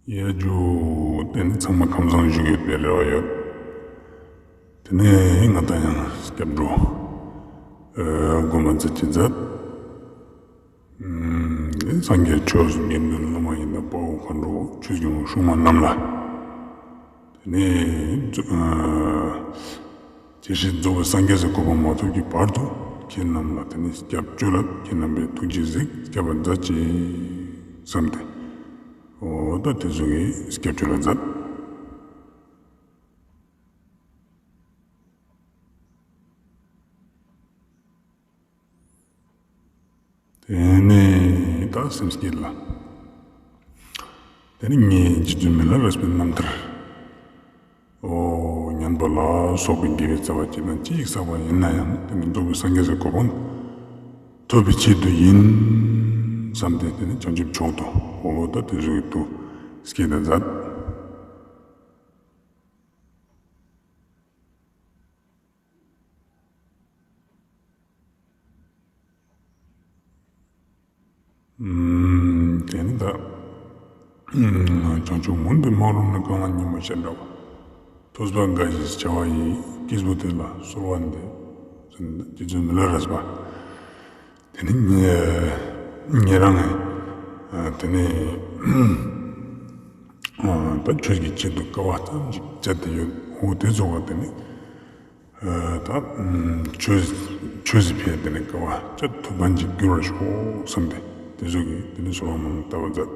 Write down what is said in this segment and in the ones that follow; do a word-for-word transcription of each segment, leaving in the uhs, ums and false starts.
ཡ་ཇུ། དེ་ནི་ཚང་མ་ཁམས་བཟང་བཞུགས་ཡོད་པའི་རེ་བ་ཡོད། དེ་ནས་ང་དང་ཡང་སྐྱབས་འགྲོ། ཨ། དགོན་པ་མཛད་ཅིག་མཛད། ཨུམ། སངས་རྒྱས་ཆོས་སུ་དགེ་འདུན་བླ་མ་ཡིན་ན་དཔའ་བོ་མཁའ་འགྲོ་ཆོས་སྐྱོང་སྲུང་མ་རྣམས་ལ། དེ་ནས་ཨ། ཇི་སྲིད་རྫོགས་པའི་སངས་རྒྱས་སའི་གོ་འཕང་མ་ཐོབ་ཀྱི་བར་དུ་ཁྱེད་རྣམས་ལ་དེ་ནས་སྐྱབས་བཅོལ་ལ་ཁྱེད་རྣམ་པའི་ཐུགས་རྗེས་གཟིགས་སྐྱབས་པ་མཛད་ཅིག་བསམ་སྟེ། འོ་ད་དེ་ཚོ་གིས་སྐྱབས་བཅོལ་ལ་མཛད། དེ་ནས་ད་སེམས་བསྐྱེད་ལ། དེ་ནས་ངས་རྗེ་བཙུན་མི་ལ་རས་པའི་རྣམ་ཐར། འོ་ཉན་པ་ལ་སོགས་པའི་དགེ་བའི་རྩ་བ་སྐྱེས་ན་ཅི་ཞིག་བསགས་པ་ཡིན་ན་ཡང་དེ་ནི་རྫོགས་པའི་སངས་རྒྱས་སའི་གོ་འཕང་ཐོབ་པའི་ཆེད་དུ་ཡིན་བསམ་སྟེ་དེ་ནི་བྱང་ཆུབ་མཆོག་ཏུ་འོ་ད་དེ་ཚོ་གི་ཐུགས་བསྐྱེད་དེ་མཛད། ཨུམ། དེ་ནི་ད། ཨུམ། བྱང་ཆུབ་མུན་པའི་སྨག་རུམ་ནས་གང་ལ་ཉིན་མོ་ཤར་འདྲ་བ། ཐོས་པ་དགའ་ཞིང་བྱ་བ་ཡི། སྐྱེས་བུ་དེ་ལ་གསོལ་བ་འདེབས། ཟེར་ནས་རྗེ་བཙུན་མི་ལ་རས་པ། དེ་ནི་ཉེ་ཉེ་རང་ངི། ཨ། དེ་ནི། ཨ། ད་ཆོས་ཀྱི་ཆེད་དུ་དཀའ་བ་ཙམ་ཞིག་སྤྱད་དེ་ཡོད། འོ་དེ་ཚོ་བ་དེ་ནི། ཨ། ད་ཆོས་ཆོས་སི་ཕིའ་དེ་ནི་དཀའ་བ་སྤྱད་ཐུབ་མཁན་ཅིག་འགྱུར་བར་ཤོག་བསམ་སྟེ་དེ་ཚོ་གིས་དེ་ནི་གསོལ་བ་སྨོན་ལམ་བཏབ་པ་མཛད།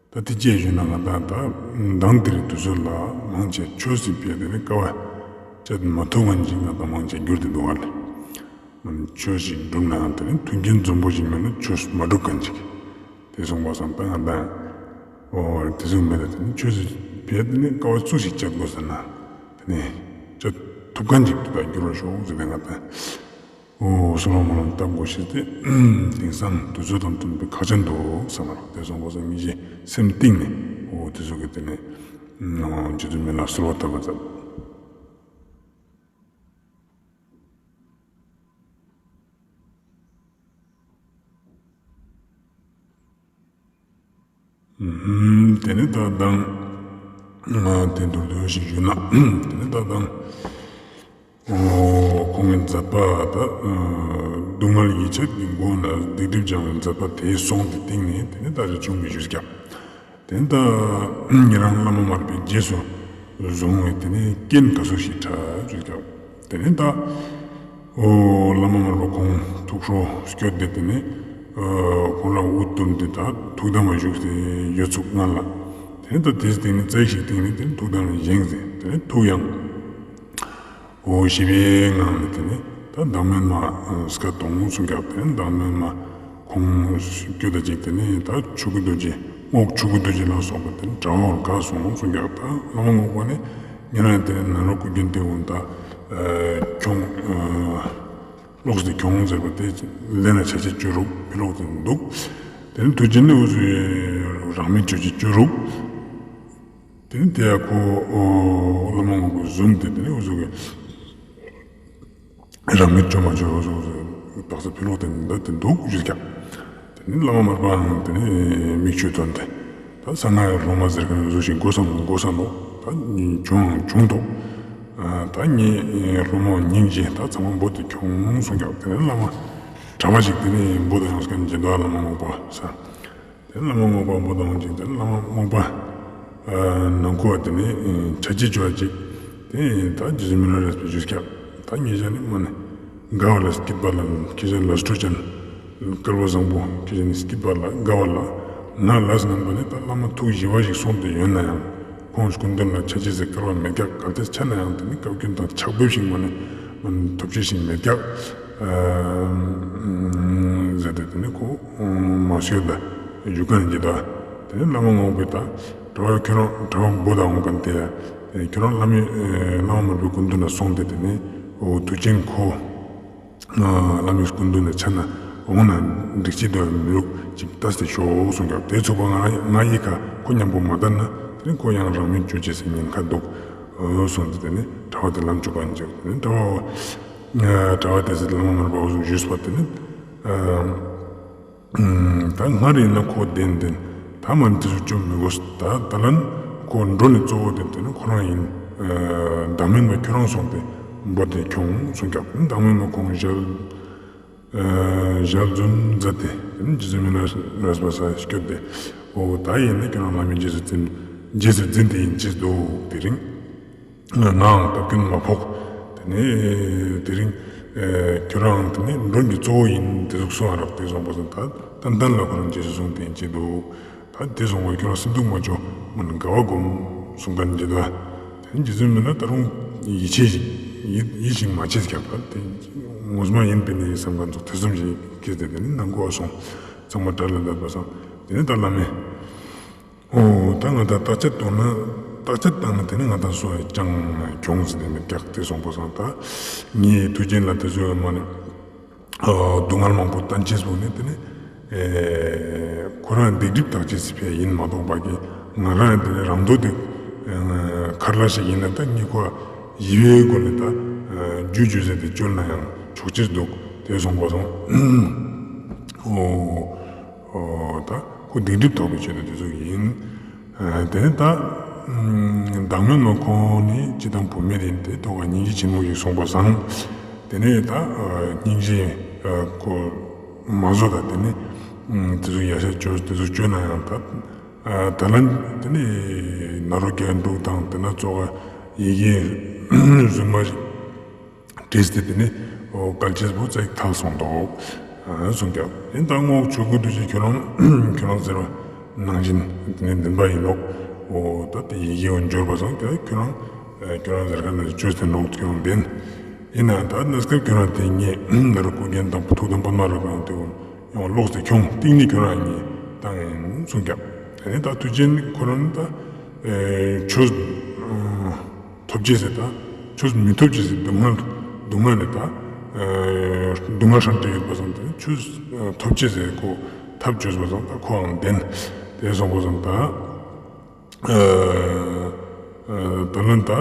ད་དེ་ཅི་ཞུས་ན་ང་དང་ད་མདང་དེ་རིང་དུས་ཚོད་ལ་མང་ཆེ་ཆོས་སི་ཕིའ་དེ་ནི་དཀའ་བ་སྤྱད་མ་ཐུབ་མཁན་ཅིག་ང་དང་མང་ཆེ་འགྱུར་ཏེ་འདུག་ག་ལེ། ཆོས་ཤིག་སྒྲུབ་ན་ཡང་དེ་ནི་མཐུན་རྐྱེན་འཛོམས་པོ་ཞིག་མེད་ན་ཆོས་མ་སྒྲུབ་མཁན་ཅིག་དེ་སོང་པ་སང་ད་ང་དང་། འོ་དེ་ཚོ་མེད་ད་དེ་ནི་ཆོས་སི་ཕིའ་དེ་ནི་དཀའ་བ་སུ་ཞིག་སྤྱད་དགོས་ཟེར་ན། དེ་ནི་སྤྱད་ཐུབ་མཁན་ཅིག་ཏུ་ད་འགྱུར་བར་ཤོག་ཟེར་ཏེ་ང་དང་། འོ་གསོལ་བ་སྨོན་ལམ་བཏབ་དགོས་ཤེས་ཏེ། དེང་སང་དུས་ཚོད་དང་མཐུན་པའི་ཁག་ཅན་འདུག་བསམ་པ་རེད། དེ་སོང་པ་སང་ངེད་ཀྱི་སེམས་གཏིང་ནས་འོ་དེ་ཚོ་གི་དེ་ནི་རྗེ་བཙུན་མི་ལ་གསོལ་བ་བཏབ་པ་མཛད། ཨུམ། དེ་ནས་ད་དང་། ང་དེ་མདོར་བསྡུས་ཤིག་ཞུས་ན། དེ་ནས་ད་དང་། ཨོ། ཁོང་གི་མཛད་པ་ད། ཨ། སྡུག་བསྔལ་ཡིད་ཆད་ཀྱི་སྒོ་ནས་སྡིག་སྒྲིབ་སྦྱང་བའི་མཛད་པ་དེའི་སོང་སྟེ་སྟེང་ནས་དེ་ནས་ད་རེ་བྱུང་བའི་ཞུས་ཀྱང་། དེ་ནས་ད་ཉེ་རང་བླ་མ་མར་པའི་རྗེས་སུ་བཟུང་བའི་དེ་ནས་རྐྱེན་ག་ཚོད་ཞིག་གྲགས་ཞུས་ཀྱང་། དེ་ནས་ད། ཨོ། བླ་མ་མར་པ་ཁོང་ཐུགས་ཁྲོ་སྐྱོ་སྟེ་དེ་ནས། ཨོ། ཁོང་རང་དབུ་བཏུམས་ཏེ་ད་ཐུགས་དམ་ལ་བཞུགས་ཏེ་ཡོད་ཚུགས་སྔ་ལ། དེ་ནས་ད་དེའི་སྟེང་ནས་རྩ་ཞིག་སྟེང་ནས་དེ་ནས་ཐུགས་དམ་ལ་བཞེངས་ཏེ་དེ་ནས་ཐུགས་ཡང་། ཨོ། ཞི་བའི་ངང་ནས་དེ་ནས་ད་བདག་མེད་མ་སྐད་གཏོང་གསུངས་ཀྱང་། དེ་ནས་བདག་མེད་མ་ཁོང་སྐྱོ་ད་ཅིག་དེ་ནས་ད་ཆོས་སྐུ་རྡོ་རྗེ་རྔོག་ཆོས་སྐུ་རྡོ་རྗེ་ལ་སོགས་པ་དེ་ནས་གྲགས་པར་དགའ་གསུངས་གསུངས་ཀྱང་། ད་བླ་མ་རྔོག་པ་ནི་ཉེ་རང་དེ་ནས་ནཱ་རོ་སྐུ་རྒྱན་དེ་འོང་ད་ཁྱོང་། ལོག་སྟེ་གྱོང་ཟེར་བ་དེ་ལེན་ན་ཆ་ཆེ་བཅོས་རུག་ཕི་ལོག་ཏུ་འདུག་དེ་ནི་དུས་རྒྱུན་ནི་འུ་ཚོས་རང་མི་བཅོས་ཀྱི་བཅོས་རུག་དེ་ནི་དེ་ཡ་ཁོ་བླ་མ་ངོ་གོ་བཟུང་སྟེ་དེ་ནི་འུ་ཚོ་གི་རང་མི་བཅོས་མ་བཅོས་འུ་ཚོ་དག་ས་ཕི་ལོག་དེ་ནི་འདི་དེ་འདུག་ཞུས་ཀྱང་། དེ་ནི་བླ་མ་མར་པའང་དེ་ནི་མིག་ཆུ་བཏོན་ཏེ། ད་ས་ང་ཡི་སློབ་མ་ཟེར་མཁན་བཟོ་ཞིག་དགོས་བསམ་དགོས་བསམ་ནོ། ད་བྱུང་བྱུང་འདུག་ད་ངའི་སློབ་མ་སྙིང་རྗེ་ད་ཚང་མ་འབོད་དེ་ཁྱོང་གསུངས་ཀྱང་དེ་ནི་བླ་མ་གྲྭ་པ་ཞིག་དེ་ནི་འབོད་དང་ཡང་སྐད་འཇིན་དུ་བླ་མ་རྔོག་པ་ཟེར། དེ་ནི་བླ་མ་རྔོག་པ་འབོད་དང་ཅིག་དེ་ནི་བླ་མ་རྔོག་པ་ནང་ཁུལ་བ་དེ་ནི་ཆ་ཅི་ཅོ་ཅིག་དེ་ད་རྗེ་བཙུན་མི་ལ་རས་པའི་ཞུས་ཀྱང་། ད་ངེད་ཅག་ནི་མ་ནི་དགའ་བ་ལ་སྐྱིད་པ་ལ་ཁྱེད་ཅག་ལ་སྤྲོ་ཅན། སྐལ་བ་བཟང་པོ་ཁྱེད་ཅག་ནི་སྐྱིད་པ་ལ་དགའ་བ་ལ། ང་ལ་ཟེར་ནམ་པ་ནི་ད་བླ་མ་ཐུགས་ཞི་བ་ཞིག་སོང་སྟེ་ཡོད་ན་ཡང་ཁོང་སྐུ་མདུན་ལ་ཆ་ཅི་ཟེར་སྐལ་བ་མེད་ཀྱག་གལ་ཏེ་ཆ་ན་ཡང་དེ་ནི་བཀའ་བཀྱོན་དང་ཕྱག་འབེབས་ཤིག་མ་ནི་མ་ནི་ཐོབ་ཆེ་ཞིག་མེད་ཀྱག་ཟེར་ཏེ་དེ་ནི་ཁོ་མ་སོད་ལ་བཞུགས་ཀ་ནི་ཀྱི་ད་དེ་ནི་བླ་མ་རྔོག་པའི་ད། གྲྭ་བ་ཁྱོད་རང་གྲྭ་བ་འབོད་དང་འོང་ག་དེ་ཡ། ཁྱོད་རང་བླ་མའི་བླ་མ་མར་པའི་སྐུ་མདུན་ལ་སོང་སྟེ་དེ་ནས་འོ་དུས་ཆེན་ཁོ། བླ་མའི་སྐུ་མདུན་ལ་ཆ་ན་འོང་ན་འགྲིག་ཅི་དོ་མི་རུག་ཅིག་ལྟ་སྟེ་ཤོག་གསུངས་ཀྱང་དེ་ཚོགས་པ་ང་ང་ཡི་ཁ་ཁོ་མཉམ་པོ་མ་ལྟ་ན་དེ་ནས་ཁོ་ཡང་རང་མི་བཅོས་ཅེས་སི་ཉེན་ཁ་འདུག་གསུངས་ཏེ་དེ་ནས་གྲྭ་བ་དེ་ལམ་བཅུག་པ་ཡིན་ཅིག་དེ་ནས་གྲྭ་བ་གྲྭ་བ་དེ་ཚོས་བླ་མ་མར་པ་འོ་ཟུག་ཞུས་པ་དེ་ནས། ད་སྔར་ཡིན་ན་ཁོ་བདེན་བདེན་ད་ ད་མ་ནི་དེ་ཚོ་བཅོམ་མི་དགོས། ད་ད་ལན་ཁོ་འགྲོ་ནི་གཙོ་བོ་དེ་དེ་ནི་ཁོ་རང་ཡིན། བདག་མེད་མ་ཁྱོད་རང་སོང་སྟེ་འབོ་དེ་ཁྱོང་གསུངས་ཀྱང་། བདག་མེད་མ་ཁོང་ཞལ་ཞལ་འཛུམ་མཛད་དེ། དེ་ནི་རྗེ་བཙུན་མི་ལ་རས་པ་སར་བསྐྱོད་དེ། འོ་ད་ཡིན་ན་ཁྱོད་རང་བླ་མའི་རྗེས་སུ་འཛིན། རྗེས་སུ་འཛིན་དེ་ཡིན་ཅེས་འདུག་དེ་རིང་ངའང་ལྟ་སྐྱོན་མ་ཕོག་དེ་ནི་དེ་རིང་ཁྱོད་རང་དེ་ནི་མགྲོན་གྱི་གཙོ་བོ་ཡིན་དེ་ཟུག་གསུང་བ་རག་དེ་སོང་པ་སོང་། ད་ཏན་ཏན་ལ་ཁོ་རང་རྗེས་སུ་བཟུང་དེ་ཡིན་ཅེས་འདུག་ད་དེ་སོང་བས་ཁྱོད་རང་སེམས་སྡུག་མ་བྱོ། མ་ནི་དགའ་བ་སྒོམ་གསུང་མཁན་འདི་དོ། དེ་རྗེ་བཙུན་མི་ལ་ད་རུང་ཡིད་ཆེས་ཤིག་ཡིད་ཡིད་ཞིག་མ་ཆེས་ཀྱང་ད་དེ་ངོ་མ་ཡིན་པས་ནི་བསམ་མཁན་ཚོ་ཐེ་ཚོམ་ཞིག་སྐྱེས་ཏེ་དེ་ནི་ནང་ཁུག་སོང་། ཚང་མ་དགྲ་ལ་བསྡད་པ་སོང་། དེ་ནི་ད་བླ་མས། ཨོ་ད་ང་ད་བརྟག་དཔྱད་གཏོང་ན་བརྟག་དཔྱད་བཏང་ན་དེ་ནི་ང་ད་སོ་ཅང་གྱོང་ཟེར་ནས་ནི་བཀྱག་དེ་སོང་པ་སོང་། ད་ངའི་དུས་རྒྱུན་ལ་དེ་ཚོ་མ་ནི། སྡུག་བསྔལ་མང་པོ་བསྟན་ཅེས་པོ་ནི་དེ་ནི་ཁོ་རང་སྡིག་སྒྲིབ་དག་ཅེས་སི་ཕི་ཡིན་མ་གཏོགས་པ་གི་ང་རང་དེ་ནི་རང་དོན་དེ་གར་ལ་ཞིག་ཡིན་ན་ད་ངས་ཁོ་ཡི་བའི་སྒོ་ནས་ད་རྒྱུ་རྒྱུ་ཟེར་དེ་བཅོལ་ན་ཡང་ཆོག་ཅེས་འདུག་དེ་སོང་པ་སོང་། ཨོ་ད་ཁོ་སྡིག་སྒྲིབ་དག་པའི་ཆེད་དུ་དེ་ཚོ་ཡིན། དེ་ནས་ད་བདག་མེད་མ་ཁོང་ནི་སྤྱི་དང་བུད་མེད་ཡིན་ཏེ་ཐོག་ཁ་སྙིང་རྗེ་ཆེན་མོ་ཞིག་གསུངས་པ་སང་། དེ་ནས་ད་སྙིང་རྗེ་ཁོ་མ་བཟོ་ད་དེ་ནས་དེ་ཚོ་ཡ་ཤ་བཅོས་དེ་ཚོ་བཅོས་ན་ཡང་ད་ད་ལན་དེ་ནས་ནཱ་རོ་རྒྱན་དྲུག་དང་དེ་ན་ཙོགས་ཡི་གེ་རྫུན་མ་ཞིག་བྲིས་ཏེ་དེ་ནི་འོ་བཀའ་ཆེན་པོ་བཙལ་ཐལ་སོང་འདུག་གསུངས་ཀྱང་། ཡིན་ད་རྔོག་ཆོས་སྐུ་དུས་ཀྱི་ཁྱོད་རང་ཁྱོད་རང་ཟེར་བ་ནང་བཞིན་དེ་ནི་འདུན་པ་ཡིན་ནོག་འོ་ད་དེ་ཡི་གེ་འོ་འབྱོར་པ་སོང་ཀྱང་ཁྱོད་རང་ཁྱོད་རང་ཟེར་ཁ་ན་བཅོས་ཏེ་ནོག་ཁྱོད་རང་བདེན། ཡིན་ན་ད་གནས་སྐབས་ཁྱོད་རང་དེ་ངས་ནཱ་རོ་སྐུ་རྒྱན་དང་ཐུགས་དམ་པདྨ་རུ་གང་དེ་འོ་ཡང་ལོག་སྟེ་ཁྱོད་གཏིང་ནི་ཁྱོད་རང་ངས་བཏང་ཡིན་གསུངས་ཀྱང་། དེ་ནི་ད་དུས་རྒྱུན་ཁོ་རང་ནི་ད་ཆོས། ཐོབ་ཅེས་ཟེར་ད། ཆོས་མི་ཐོབ་ཅེས་ཟེར་སྡུག་བསྔལ་སྡུག་བསྔལ་ནི་ད། སྡུག་བསྔལ་ཧྲང་ཏེ་ཡོད་པ་སང་དེ་ཆོས་ཐོབ་ཅེས་ཟེར་ཁོ་ཐབས་བཅོས་པ་སང་ད་ཁོའང་བདེན། དེ་སོང་པ་སང་ད། ད་ལན་ད།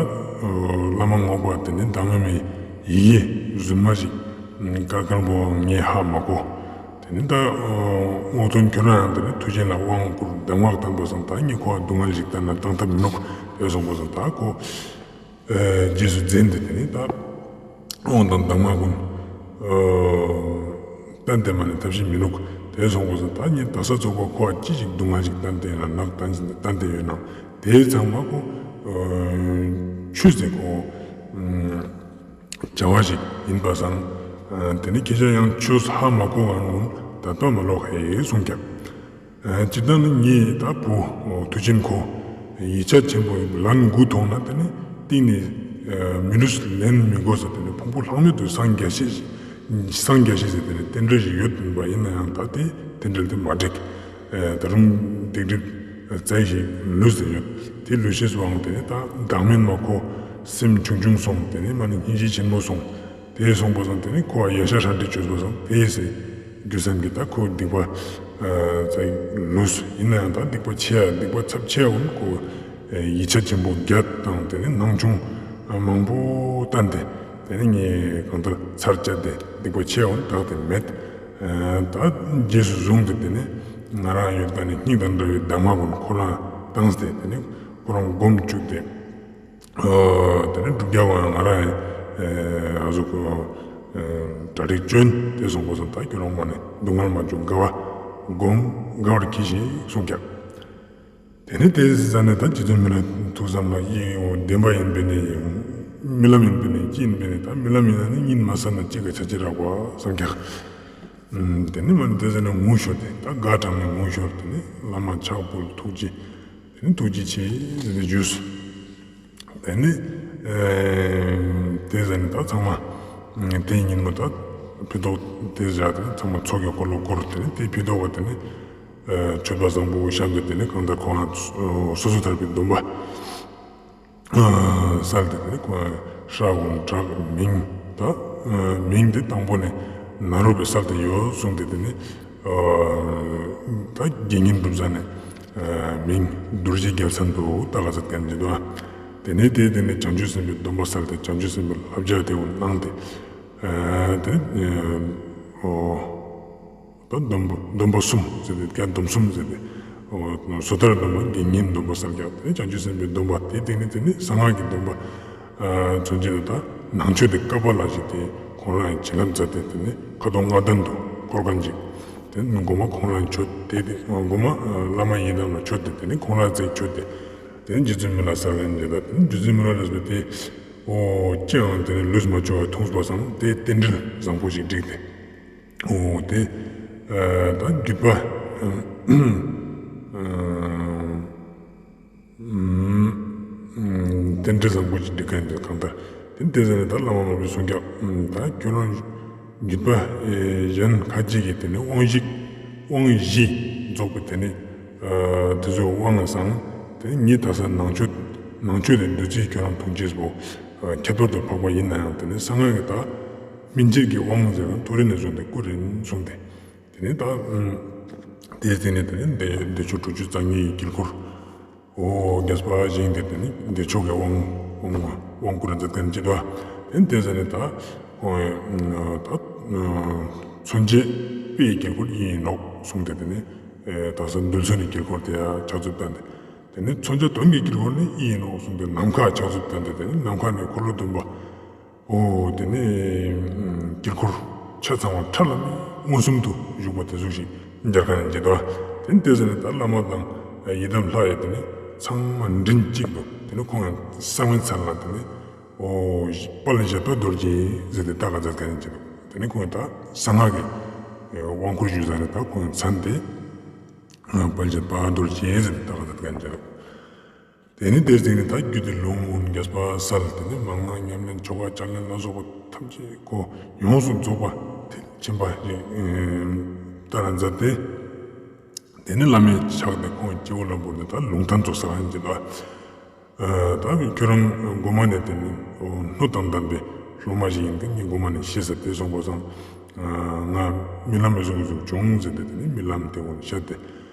བླ་མ་རྔོག་པ་དེ་ནི་བདག་མེད་མའི་ཡི་གེ་རྫུན་མ་ཞིག་དཀར་དཀར་པོ་ངས་ཧ་མ་གོ་དེ་ནི་ད། རྔོག་སྟོན་ཁྱོད་རང་ཡང་དེ་ནི་ཐུགས་རྗེ་ལ་དབང་བསྐུར་གདམས་ངག་བསྟན་པ་སང་ད་ངས་ཁོ་ལ་སྡུག་བསྔལ་ཞིག་བསྟན་ན་བཏང་ཐབས་མི་ནུག་དེ་སོང་པ་སང་ད་ཁོ། རྗེས་སུ་འཛིན་ཏེ་དེ་ནི་ད། དབང་དང་གདམས་ངག་ཀུན། བསྟན་ཏེ་མ་ནི་ཐབས་ཤེས་མི་ནུག་དེ་སོང་པ་སང་ད་ངས་ད་ས་ཚོགས་པ་ཁོ་ཅི་ཞིག་སྡུག་བསྔལ་ཞིག་བསྟན་ཏེ་ཡོད་ན་ནག་བསྟན་བསྟན་ཏེ་ཡོད་ན་དེ་ཚང་མ་ཁོ། ཆོས་ཟེར་ཁོ། བྱ་བ་ཞིག་ཡིན་པ་སང་། དེ་ནི་ཁྱེད་ཅག་ཡང་ཆོས་ཧ་མ་གོ་བ་ནོ་ད་ལྟ་མ་ལོག་ཧེ་གསུངས་ཀྱང་། སྤྱིར་བཏང་ནི་ངས་ད་བུ་མཐུ་ཆེན་ཁོ་ཡིག་ཆ་ཆེན་པོ་ལན་དགུ་མཐོང་ན་དེ་ནི་གཏིང་ནས་མི་ལུས་ལེན་མི་དགོས་ཟེར་དེ་ནི་ཕུང་པོ་ལྷག་མེད་དུ་སངས་རྒྱ་ཤེས་སངས་རྒྱ་ཤེས་ཟེར་དེ་ནི་རྟེན་འབྲེལ་ཞིག་ཡོད་པ་ཡིན་ན་ཡང་ད་དེ་རྟེན་འབྲེལ་དེ་མ་འགྲིག་ད་རུང་སྡིག་སྒྲིབ་བཙལ་ཞིག་ལུས་ཟེར་ཡོད་དེ་ལུས་ཤེས་སུའང་དེ་ནི་ད་བདག་མེད་མ་ཁོ་སེམས་ཆུང་ཆུང་སོང་དེ་ནི་མ་ནི་སྙིང་རྗེ་ཆེན་མོ་སོང་། དེ་སོང་པ་སང་དེ་ནི་ཁོ་ཡ་ཤ་ཧྲ་འདྲི་བཅོས་པ་སང་དེ་སེ་རྒྱུ་སེམས་ཀྱི་ད་ཁོ་སྡིག་པ་ཙག་ལུས་ཡིན་ན་ཡང་ད་སྡིག་པ་ཆེ་ཡ་སྡིག་པ་ཚབས་ཆེ་ཡ་འོན་ཁོ་ཡིག་ཆ་ཆེན་པོ་བརྒྱ་དང་དེ་ནི་སྣང་ཆུང་མང་པོ་བསྟན་ཏེ་དེ་ནི་ངས་གང་ལྟར་ཚར་བཅད་དེ་སྡིག་པ་ཆེ་ཡ་འོན་དག་དེ་མེད། ད་རྗེས་སུ་བཟུང་སྟེ་དེ་ནི་ང་རང་ཡོད་ད་ནི་སྙིང་དང་འདྲ་བའི་གདམས་ངག་ཀུན་ཁོ་རང་བཏང་སྟེ་དེ་ནི་ཁོ་རང་སྒོམ་བཅུག་སྟེ། དེ་ནས་འབྲུག་རྒྱལ་བ་ང་རང་ཨ་ཟུག་གྲ་སྒྲིག་བཅོན་དེ་སོང་པ་སོང་ད་ཁྱོད་རང་མ་ནས་སྡུག་བསྔལ་མ་བྱུང་དགའ་བ་སྒོམ་དགའ་བར་གྱིས་ཤིག་གསུངས་ཀྱང་། དེ་ནས་དེ་ཟ་ནས་ད་རྗེ་བཙུན་མི་ལ་ཐུགས་བསམ་ལ་ཡིད་འོང་བདེན་པ་ཡིན་པས་ནས་རྨི་ལམ་ཡིན་པས་ནས་ཅི་ཡིན་པས་ནས་ད་རྨི་ལམ་ཡིན་ན་ནི་གཉིད་མ་ཟ་ན་ཅི་ག་ཆ་ཅི་རག་པ་བསམ་ཀྱང་། དེ་ནས་མ་ནས་དེ་ཟ་ནས་ངུ་ཤོར་ཏེ་ད་དགའ་དྲགས་ནས་ངུ་ཤོར་ཏེ་ནི་བླ་མ་ཕྱག་ཕུལ་ཐུགས་རྗེ། དེ་ནི་ཐུགས་རྗེ་ཆེ་ཟེར་ཏེ་བརྗོད་སོ། དེ་ནི་དེ་ཟེར་ནས་ད་ཚང་མ་དེ་ཉིན་མོ་ད་ཕི་ཏོག་དེ་བཞག་དེ་ཚང་མ་ཚོགས་ཀྱི་འཁོར་ལོ་བསྐོར་དེ་ནི་དེ་ཕི་ཏོག་ག་དེ་ནི་མཆོད་པ་བཟང་པོ་བཤམས་ཏེ་དེ་ནི་གང་ལྟར་ཁོང་སོ་སོ་ཐར་པའི་སྡོམ་པ། སལ་ཏེ་དེ་ནི་ཁོ་ཧྲ་གུང་བྲག་མིང་ད་མིང་དེ་དང་པོ་ནས་ནཱ་རོ་པའི་སལ་ཏེ་ཡོད་གསུངས་ཏེ་དེ་ནི་ད་དགེ་བསྙེན་གྲུབ་ས་ནས་མིང་རྡོ་རྗེ་རྒྱལ་མཚན་དུ་ད་ག་ཚོད་བསྟན་གྱི་འདུག་དེ་ནས་དེ་དེ་ནས་བྱང་ཆུབ་སེམས་དཔའི་སྡོམ་པ་སལ་ཏེ་བྱང་ཆུབ་སེམས་དཔའི་བསླབ་བྱ་དེ་འོ་གནང་སྟེ་དེ་ཨོ། ད་སྡོམ་པ་སྡོམ་པ་གསུམ་ཟེར་ཏེ་ཀྱང་སྡོམ་གསུམ་ཟེར་ཏེ་ སོ་ཐར་སྡོམ་པ། དགེ་བསྙེན་སྡོམ་པ་གསལ་རྒྱག་དེ་ནས་བྱང་ཆུབ་སེམས་དཔའི་སྡོམ་པ། དེའི་སྟེང་ནས་དེ་ནས་གསང་སྔགས་ཀྱི་སྡོམ་པ། མཚོན་བྱེད་དུ་ད་ནང་མཆོད་དེ་བསྐལ་པ་ལ་ཞིག་དེ་ཁོང་རང་བྱིན་རླབས་མཛད་དེ། དེ་ནས་ཁ་དོག་ལྔ་ལྡན་དུ་བསྐོར་མཁན་ཅིག་དེ་ནས་མགོ་མ་ཁོང་རང་མཆོད་དེ། དེ་མགོ་མ་བླ་མ་ཡི་དམ་ལ་མཆོད་དེ། དེ་ནས་ཁོང་རང་རྩེ་མཆོད་དེ། དེ་ནས་རྗེ་བཙུན་མི་ལ་གསལ་བའི་མཛད་པ། དེ་ནས་རྗེ་བཙུན་མི་ལ་གསལ་བའི་དེ། ཨོ་ཅི་ཡང་དེ་ནས་ལུས་མ་བཅོས་པ་མཐོང་བ་སང་དེ་རྟེན་འབྲེལ་བཟང་པོ་ཞིག་བསྒྲིགས་ཏེ། ཨོ་དེ་ད་བརྒྱུད་པ། རྟེན་འབྲེལ་བཟང་པོ་ཅིག་འགྲིག་མཁན་དེ་གང་ལྟར། དེ་དེ་ཟེར་ནས་ད་བླ་མ་མར་པས་གསུང་རྒྱག་ད་ཁྱོད་རང་བརྒྱུད་པ་གཞན་ཁ་ཅིག་གིས་དེ་ནི་དབང་བཞི། དབང་བཞི་རྫོགས་པའི་དེ་ནི་དེ་ཚོའི་དབང་སང་། དེ་ནི་ངས་ད་ས་ནང་མཆོད། ནང་མཆོད་དེ་བདུད་རྩི་ཁྱོད་རང་འཐུང་བྱེད་པོ་ཁྱད་པར་དུ་འཕགས་པ་ཡིན་ན་ཡང་། དེ་ནི་གསང་སྔགས་ཀྱི་ད་སྨིན་བྱེད་ཀྱི་དབང་ཟེར་བ་མཐོ་རིས་ནས་བཟུང་སྟེ་སྐུ་རིམ་བཟུང་སྟེ། དེ་ནས་ད་དེའི་སྟེང་ནས་དེ་ནས་བདེ་བདེ་མཆོག་དྲུག་ཅུ་རྩ་གཉིས་ཀྱི་དཀྱིལ་འཁོར། ཨོ་རྒྱས་པ་བཞེངས་ཏེ། དེ་ནས་བདེ་མཆོག་གི་དབང་དབང་དབང་བསྐུར་མཛད་མཁན་ཅིག་འདུག་དེ་ནས་དེ་ཟེར་ནས་ད་ཁོང་ད་མཚོན་བྱེད་དཔེའི་དཀྱིལ་འཁོར་ཨི་ཡིན་ནོག་གསུངས་ཏེ། དེ་ནས་ད་ས་འདུལ་མཚོན་གྱི་དཀྱིལ་འཁོར་དེ་ཡང་ཕྱག་མཛུབ་བསྟན་ཏེ། དེ་ནས་མཚོན་བྱེད་དོན་གྱི་དཀྱིལ་འཁོར་ནི་ཨི་ཡིན་ནོག་གསུངས་ཏེ། ནམ་མཁའ་ཕྱག་མཛུབ་བསྟན་ཏེ། དེ་ནས་ནམ་མཁའ་ནས་འཁོར་ལོ་བདུན་པ། ཨོ་དེ་ནས་དཀྱིལ་འཁོར་ཆ་ཚང་བ་ཁྲ་ལམ་མེ་མངོན་སུམ་དུ་བཞུགས་པ་དེ་ཚོ་ཞིག་མཇལ་ཁ་ནས་མཇལ་དོ། དེ་ནས་དེ་ཟེར་ནས་ད་བླ་མ་དང་ཡི་དམ་ལྷ་ཡི་དེ་ནས་ཚང་མ་མགྲིན་གཅིག་ཏུ། དེ་ནས་ཁོང་ཡང་གསང་བའི་ཚལ་ལ་དེ་ནས་ཨོ་དཔལ་བཞད་པ་རྡོ་རྗེ་ཟེར་ཏེ་ད་ག་མཛད་ཁ་ནས་མཇལ་དོ། དེ་ནས་ཁོང་ཡང་ད་གསང་སྔགས་ཀྱི་དབང་བསྐུར་ཞུས་ཟ་ནས་ད་ཁོང་ཡང་མཚན་དེ་དཔལ་བཞད་པ་རྡོ་རྗེ་ཟེར་ཏེ་ད་ག་མཛད་ཁ་ནས་མཇལ་དོ། དེ་ནས་དེར་བརྟེན་ནས་ད་རྒྱུད་སྡེ་ལུང་རྒྱས་པ་གསལ། དེ་ནས་མན་ངག་ཉམས་ལེན་ཆོ་ག་ཕྱག་ལེན་ལ་སོགས་པ་ཐམས་ཅད་ཁོ་ཡོངས་སུ་རྫོགས་པ་དེ་ཕྱིན་པ་ཞིག་ལྟར་མཛད་དེ། དེ་ནས་བླ་མའི་ཕྱག་དེ་ཁོང་སྤྱི་བོ་ལ་བོར་ནས་ད་ལུང་བསྟན་ཚོ་གསལ་ཡང་ཅི་ལ། ད་ཁྱོད་རང་མགོ་མ་ནས་དེ་ནས་སྣོད་དང་ལྡན་པའི་སློབ་མ་ཞིག་ཡིན་གི། ངས་མགོ་མ་ནས་ཤེས་ཟེར་དེ་གསུངས་པ་སང་། ང་རྨི་ལམ་མི་བཟུང་བཟུང་བྱུང་ཟེར་ཏེ། དེ་ནས་རྨི་ལམ་དེ་འོང་བཤད་དེ།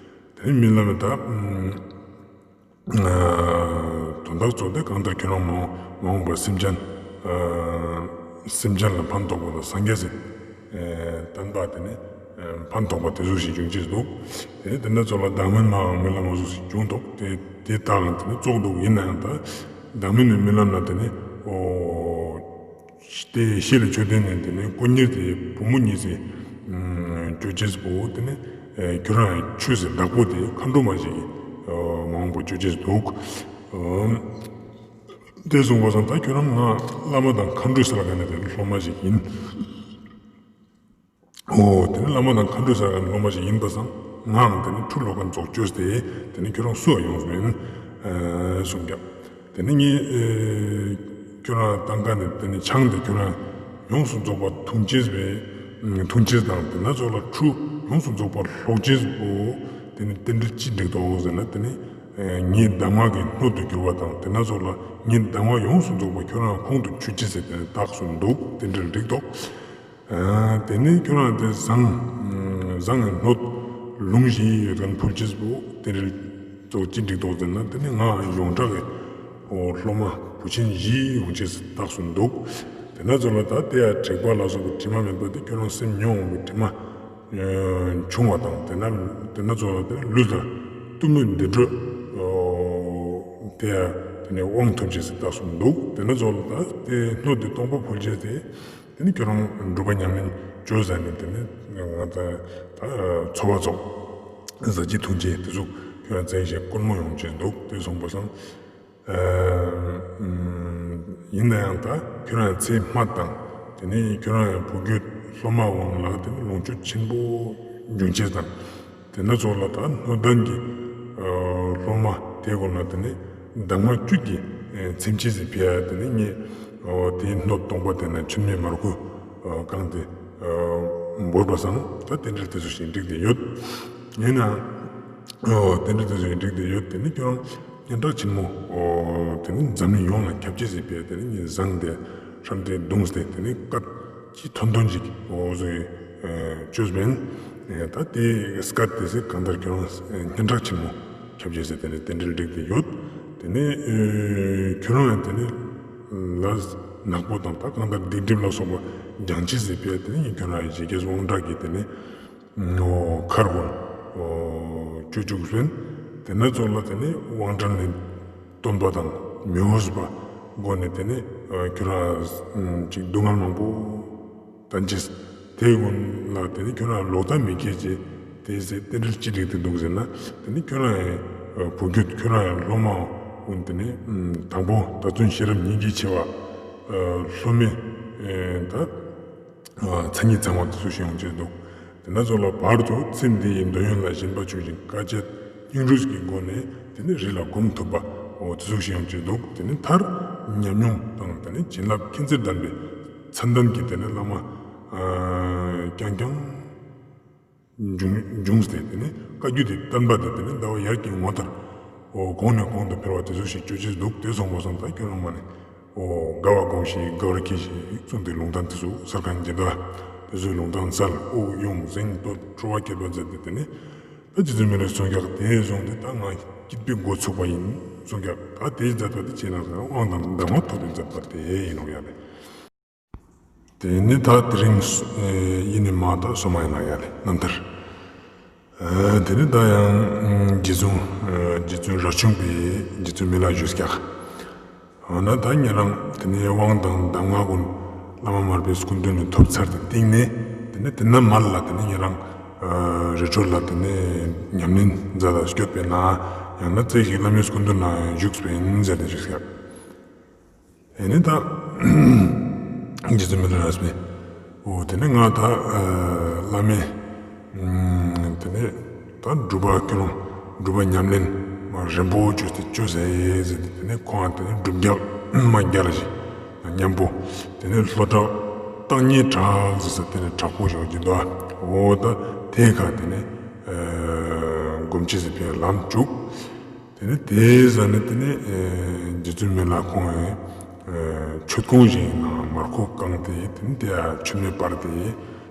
དེ་ནས་རྨི་ལམ་ད། དོན་དག་གཙོ་དེ་གང་ལྟར་ཁྱོད་རང་མ་འོངས་པར་སེམས་ཅན། སེམས་ཅན་ལ་ཕན་ཐོགས་པ་དང་སངས་རྒྱས་སི་བསྟན་པ་དེ་ནི་ཕན་ཐོགས་པ་དེ་ཚོ་ཞིག་འབྱུང་ཅེས་འདུག་དེ་ནི་དེ་འདྲ་ཚོ་ལ་བདག་མེད་མའང་རྨི་ལམ་འོ་ཟུག་ཞིག་བྱུང་འདུག་དེ་དེ་དག་ལ་དེ་ནི་བཙོག་འདུག་ཡིན་ན་ཡང་ད་བདག་མེད་ནི་རྨི་ལམ་ན་དེ་ནི་ཨོ། དེ་ཤེལ་ལ་མཆོད་རྟེན་ནས་དེ་ནས་དཀོན་གཉེར་དེ་བུ་མོ་གཉིས་སེ་སྤྱོད་ཅེས་པོ། དེ་ནས་ཁྱོད་རང་ཆོས་སེ་བདག་པོ་དེ་མཁའ་འགྲོ་མ་ཞིག་གིས་མ་འོངས་པ་སྤྱོད་ཅེས་འདུག་དེ་གསུངས་པ་སང་ད་ཁྱོད་རང་ང་བླ་མ་དང་མཁའ་འགྲོ་ཟེར་ལ་ག་ནས་དེ་སློབ་མ་ཞིག་ཡིན། ཨོ་དེ་ནི་བླ་མ་དང་མཁའ་འགྲོ་ཟེར་ལ་ག་ནས་སློབ་མ་ཞིག་ཡིན་པ་སང་ངའང་དེ་ནི་ཁྲུ་ལོ་ག་རྫོགས་བཅོས་ཏེ་དེ་ནི་ཁྱོད་རང་སུ་ཡང་ཡོང་མིན་གསུངས་ཀྱང་། དེ་ནི་ངས་ཨེ་ཁྱོད་རང་བཏང་མཁན་ནི་དེ་ནི་ཆང་དེ་ཁྱོད་རང་ཡོངས་སུ་རྫོགས་པ་འཐུང་ཅེས་པས། འཐུང་ཅེས་དང་དེ་ན་ཚོགས་ལ་ཁྲུ་ཡོངས་སུ་རྫོགས་པ་སློག་ཅེས་པོ། དེ་ནི་རྟེན་འབྲེལ་ཅི་འགྲིག་འདུག་ཟེར་ན། དེ་ནི་ངའི་གདམས་ངག་གི་སྣོད་དུ་གྱུར་པ་དང་དེ་ན་ཚོགས་ལ་ངའི་གདམས་ངག་ཡོངས་སུ་རྫོགས་པ་ཁྱོད་རང་ཁོང་དུ་ཆུད་ཅེས་ཟེར་དེ་ནི་རྟགས་སུ་འདུག་རྟེན་འབྲེལ་འགྲིག་འདུག་དེ་ནས་ཁྱོད་རང་དེ་ཟངས། ཟངས་ཀྱི་སྣོད་ལུང་བཞི་ཡོད་མཁན་ཕུལ་ཅེས་པོ་དེ་འདྲ་ཚོ་ཅི་འགྲིག་འདུག་ཟེར་ན། དེ་ནི་ང་ཡོངས་གྲགས་ཀྱི་སློབ་མ་བུ་ཆེན་བཞི་ཡོང་ཅེས་རྟགས་སུ་འདུག་དེ་ན་ཚོ་ལ་ད་དེ་ཡང་དྲེགས་པ་ལ་སོགས་པའི་དྲི་མ་མེད་པ་དེ་ཁྱོད་རང་སེམས་མྱོང་བའི་དྲི་མ་བྱུང་བ་དང་། དེ་ན་དེ་ན་ཚོ་ལ་དེ་ལུས་ལ་གཏི་མུག་འདི་འདྲ་དེ་ཡང་དེ་ནས་དབང་ཐོབ་ཅེས་རྟགས་སུ་འདུག་དེ་ན་ཚོ་ལ་ད་དེ་སྣོད་དེ་སྟོང་པ་ཕུལ་ཅེས་དེ། དེ་ནི་ཁྱོད་རང་སྒྲུབ་པ་ཉམས་ལེན་བཅོས་ཟ་ནས་དེ་ནི་ང་ད་ད་འཚོ་བ་ཙོགས་ཟ་ཅི་འཐུང་ཅི་དེ་ཚོ་ཁྱོད་རང་བཙན་ཞིང་དཀོན་མོ་ཡོང་ཅེས་འདུག་དེ་སོང་པ་སང་། ཡིན་ན་ཡང་ད་ཁྱོད་རང་ཚེ་སྨད་དང་དེ་ནི་ཁྱོད་རང་ཡང་བུ་རྒྱུད་སློབ་མ་དབང་ལ་དེ་ནི་ལོངས་སྤྱོད་ཆེན་པོ་འབྱུང་ཅེས་དང་། དེ་ན་ཚོ་ལ་ད་སྣོད་ལྡན་གྱི་སློབ་མ་དེ་གོ་ན་དེ་ནི་གདམས་ངག་བཅུད་ཀྱི་ཚིམ་ཅེས་སི་ཕི་ཡ་དེ་ནི་ངས་དེའི་སྣོད་སྟོང་པ་དེ་ན་མཆོད་མེ་མར་ཁུ་བཀང་སྟེ་འབོར་བ་སང་ད་རྟེན་འབྲེལ་དེ་ཚོ་ཞིག་འགྲིག་སྟེ་ཡོད། ཡིན་ན་རྟེན་འབྲེལ་དེ་ཚོ་ཞིག་འགྲིག་སྟེ་ཡོད། དེ་ནི་ཁྱོད་རང་སྙན་གྲགས་ཆེན་མོ་དེ་ནི་འཛམ་གླིང་ཡོངས་ལ་ཁྱབ་ཅེས་སི་ཕི་ཡ་དེ་ནི་ངས་ཟངས་དེ་ཧྲམ་སྟེ་བརྡུངས་ཏེ་དེ་ནི་སྐད་ཅིག་ཐོན་ཐོན་ཅིག་འོ་བཟོ་ཡི་བཅོས་མིན། ད་དེ་སྐད་དེ་ཟེར་གང་ལྟར་ཁྱོད་རང་སྙན་གྲགས་ཆེན་མོ་ཁྱབ་ཅེས་ཟེར་དེ་ནི་རྟེན་འབྲེལ་འགྲིག་སྟེ་ཡོད། དེ་ནི་ཁྱོད་རང་ཡང་དེ་ནི་ལ་ནག་པོ་དང་ད་གང་ལྟར་སྡིག་སྒྲིབ་ལ་སོགས་པ་སྦྱང་ཅེས་ཟེར་ཕི་ཡ་དེ་ནི་ཁྱོད་རང་ཡང་ཞི་རྒྱས་དབང་དྲག་གིས་དེ་ནི་ཁར་བོར་ སྤྱོད་བཅུག་ཟིན། དེ་ནས་ཚོགས་ལ་དེ་ནས་དབང་དྲག་ནས་སྟོན་པ་དང་མི་འོས་པ་སྒོ་ནས་དེ་ནས་ཁྱོད་རང་ཅིག་སྡུག་བསྔལ་མང་པོ་དང་བཅས། དེའི་ཀུན་ལ་དེ་ནི་ཁྱོད་རང་ལོག་ལྟ་མི་སྐྱེ་ཅེས་དེའི་ཚེ་རྟེན་འབྲེལ་ཅི་སྒྲིག་སྟེ་འདུག་ཟེར་ན། དེ་ནི་ཁྱོད་རང་ཡང་བུ་རྒྱུད་ཁྱོད་རང་ཡང་སློབ་མ་ཀུན་དེ་ནི་དང་པོ་ད་ཚུན་ཤེས་རབ་སྙིང་རྗེ་ཆེ་བ་སློབ་མའི་ད་མཚན་ཉིད་ཚང་བ་དེ་ཚོ་ཞིག་ཡོང་ཅེས་འདུག་དེ་ན་ཚོ་ལ་བར་དུ་ཚེ་འདིའི་འདོད་ཡོན་ལ་ཞེན་པ་ཆོས་ཅན་དཀའ་སྤྱད་སྙིང་རུས་ཀྱི་སྒོ་ནས་དེ་ནི་རི་ལ་སྒོམ་ཐུབ་པ་འོ་དེ་ཚོ་ཞིག་ཡོང་ཅེས་འདུག་དེ་ནི་མཐར་ཉམས་མྱོང་དང་དེ་ནི་བྱིན་རླབས་མཁྱེན་བརྩེ་ལྡན་པའི་མཚན་ལྡན་གྱི་དེ་ནས་བླ་མ་རྐྱང་རྐྱང་འབྱུང་འབྱུང་སྟེ་དེ་ནས་བཀའ་བརྒྱུད་དེ་བསྟན་པ་དེ་དེ་ནས་ཟླ་བ་ཡར་གྱི་ངོ་ལྟར་འོ་གོང་ནས་གོང་དུ་འཕེལ་བ་དེ་ཚོ་ཞིག་སྤྱོད་ཅེས་འདུག་དེ་སོང་པ་སོང་ད་ཁྱོད་རང་མ་ནས་འོ་དགའ་བ་སྒོམ་ཞིག་དགའ་བར་གྱིས་ཤིག་གསུངས་ཏེ་ལུང་དང་དེ་ཚོ་གསར་ཁང་འཇིག་ལྟ་དེ་ཚོའི་ལུང་དང་སལ་དབུགས་དབྱུང་གཟེངས་བསྟོད་འཕྲོ་བ་ཁྱད་པར་མཛད་དེ་དེ་ནས་ད་རྗེ་བཙུན་མི་ལའི་གསུང་རྒྱག་དེ་བཟུང་སྟེ་ད་ང་སྐྱིད་པའི་འགོ་ཚུགས་པ་ཡིན་གསུང་རྒྱག་ད་དེའི་མཛད་པ་དེ་བྱས་ན་དབང་དང་གདམས་ངག་ཐོབ་པའི་མཛད་པ་དེ་ཡིན་ནོ་ཡ་རེད། དེ་ནི་ད་དེ་རིང་ཡིན་ནི་མ་ད་སོ་མ་ཡིན་ན་ཡ་རེད་རྣམ་ཐར། དེ་ནི་ད་ཡང་རྗེ་བཙུན་རྗེ་བཙུན་རས་ཆུང་པས་རྗེ་བཙུན་མི་ལ་ཞུས་ཀྱག་འོ་ན་ད་ཉེ་རང་དེ་ནས་དབང་དང་གདམས་ངག་ཀུན་བླ་མ་མར་པའི་སྐུ་མདུན་ནས་ཐོབ་ཚར་དེ་སྟེང་ནས་དེ་ནས་དེ་ན་མར་ལ་དེ་ནས་ཉེ་རང་རི་ཁྲོད་ལ་དེ་ནས་ཉམས་ལེན་མཛད་ལ་སྐྱོད་པས་ན་ཡང་ན་རྩེ་ཞིག་བླ་མའི་སྐུ་མདུན་ན་བཞུགས་པས་ཟེར་ནས་བཞུགས་ཀྱག་ཨེ་ནི་ད་རྗེ་བཙུན་མི་ལ་རས་པས་འོ་དེ་ནས་ང་ད་བླ་མའི་དེ་ནས་ད་སྒྲུབ་པ་ཀུན་སྒྲུབ་པ་ཉམས་ལེན་མ་རིམ་པོ་བཅོས་ཏེ་བཅོས་ཟེར་ཟེར་ཏེ་དེ་ནས་ཁོང་དེ་ནས་སྒྲུབ་རྒྱག་མ་རྒྱག་ལ་ཞིག་མཉམ་པོ་དེ་ནས་ལྷོ་བྲག་བརྟག་གཉིས་བྲག་ཟེར་ས་དེ་ནས་བྲག་ཕུག་ཞིག་ཡོད་ཀྱི་འདུག་འོ་ད་དེ་ཁ་དེ་ནས་སྒོམ་ཆེན་ཟེར་ཕའི་ལམ་བཅུག་དེ་ནས་དེའི་ཟ་ནས་དེ་ནས་རྗེ་བཙུན་མི་ལ་ཁོང་ཡང་མཆོད་ཀོང་ཞིག་ནང་མར་ཁུ་བཀང་སྟེ་དེ་ནས་དེ་ཡང་མཆོད་མེ་སྤར་ཏེ་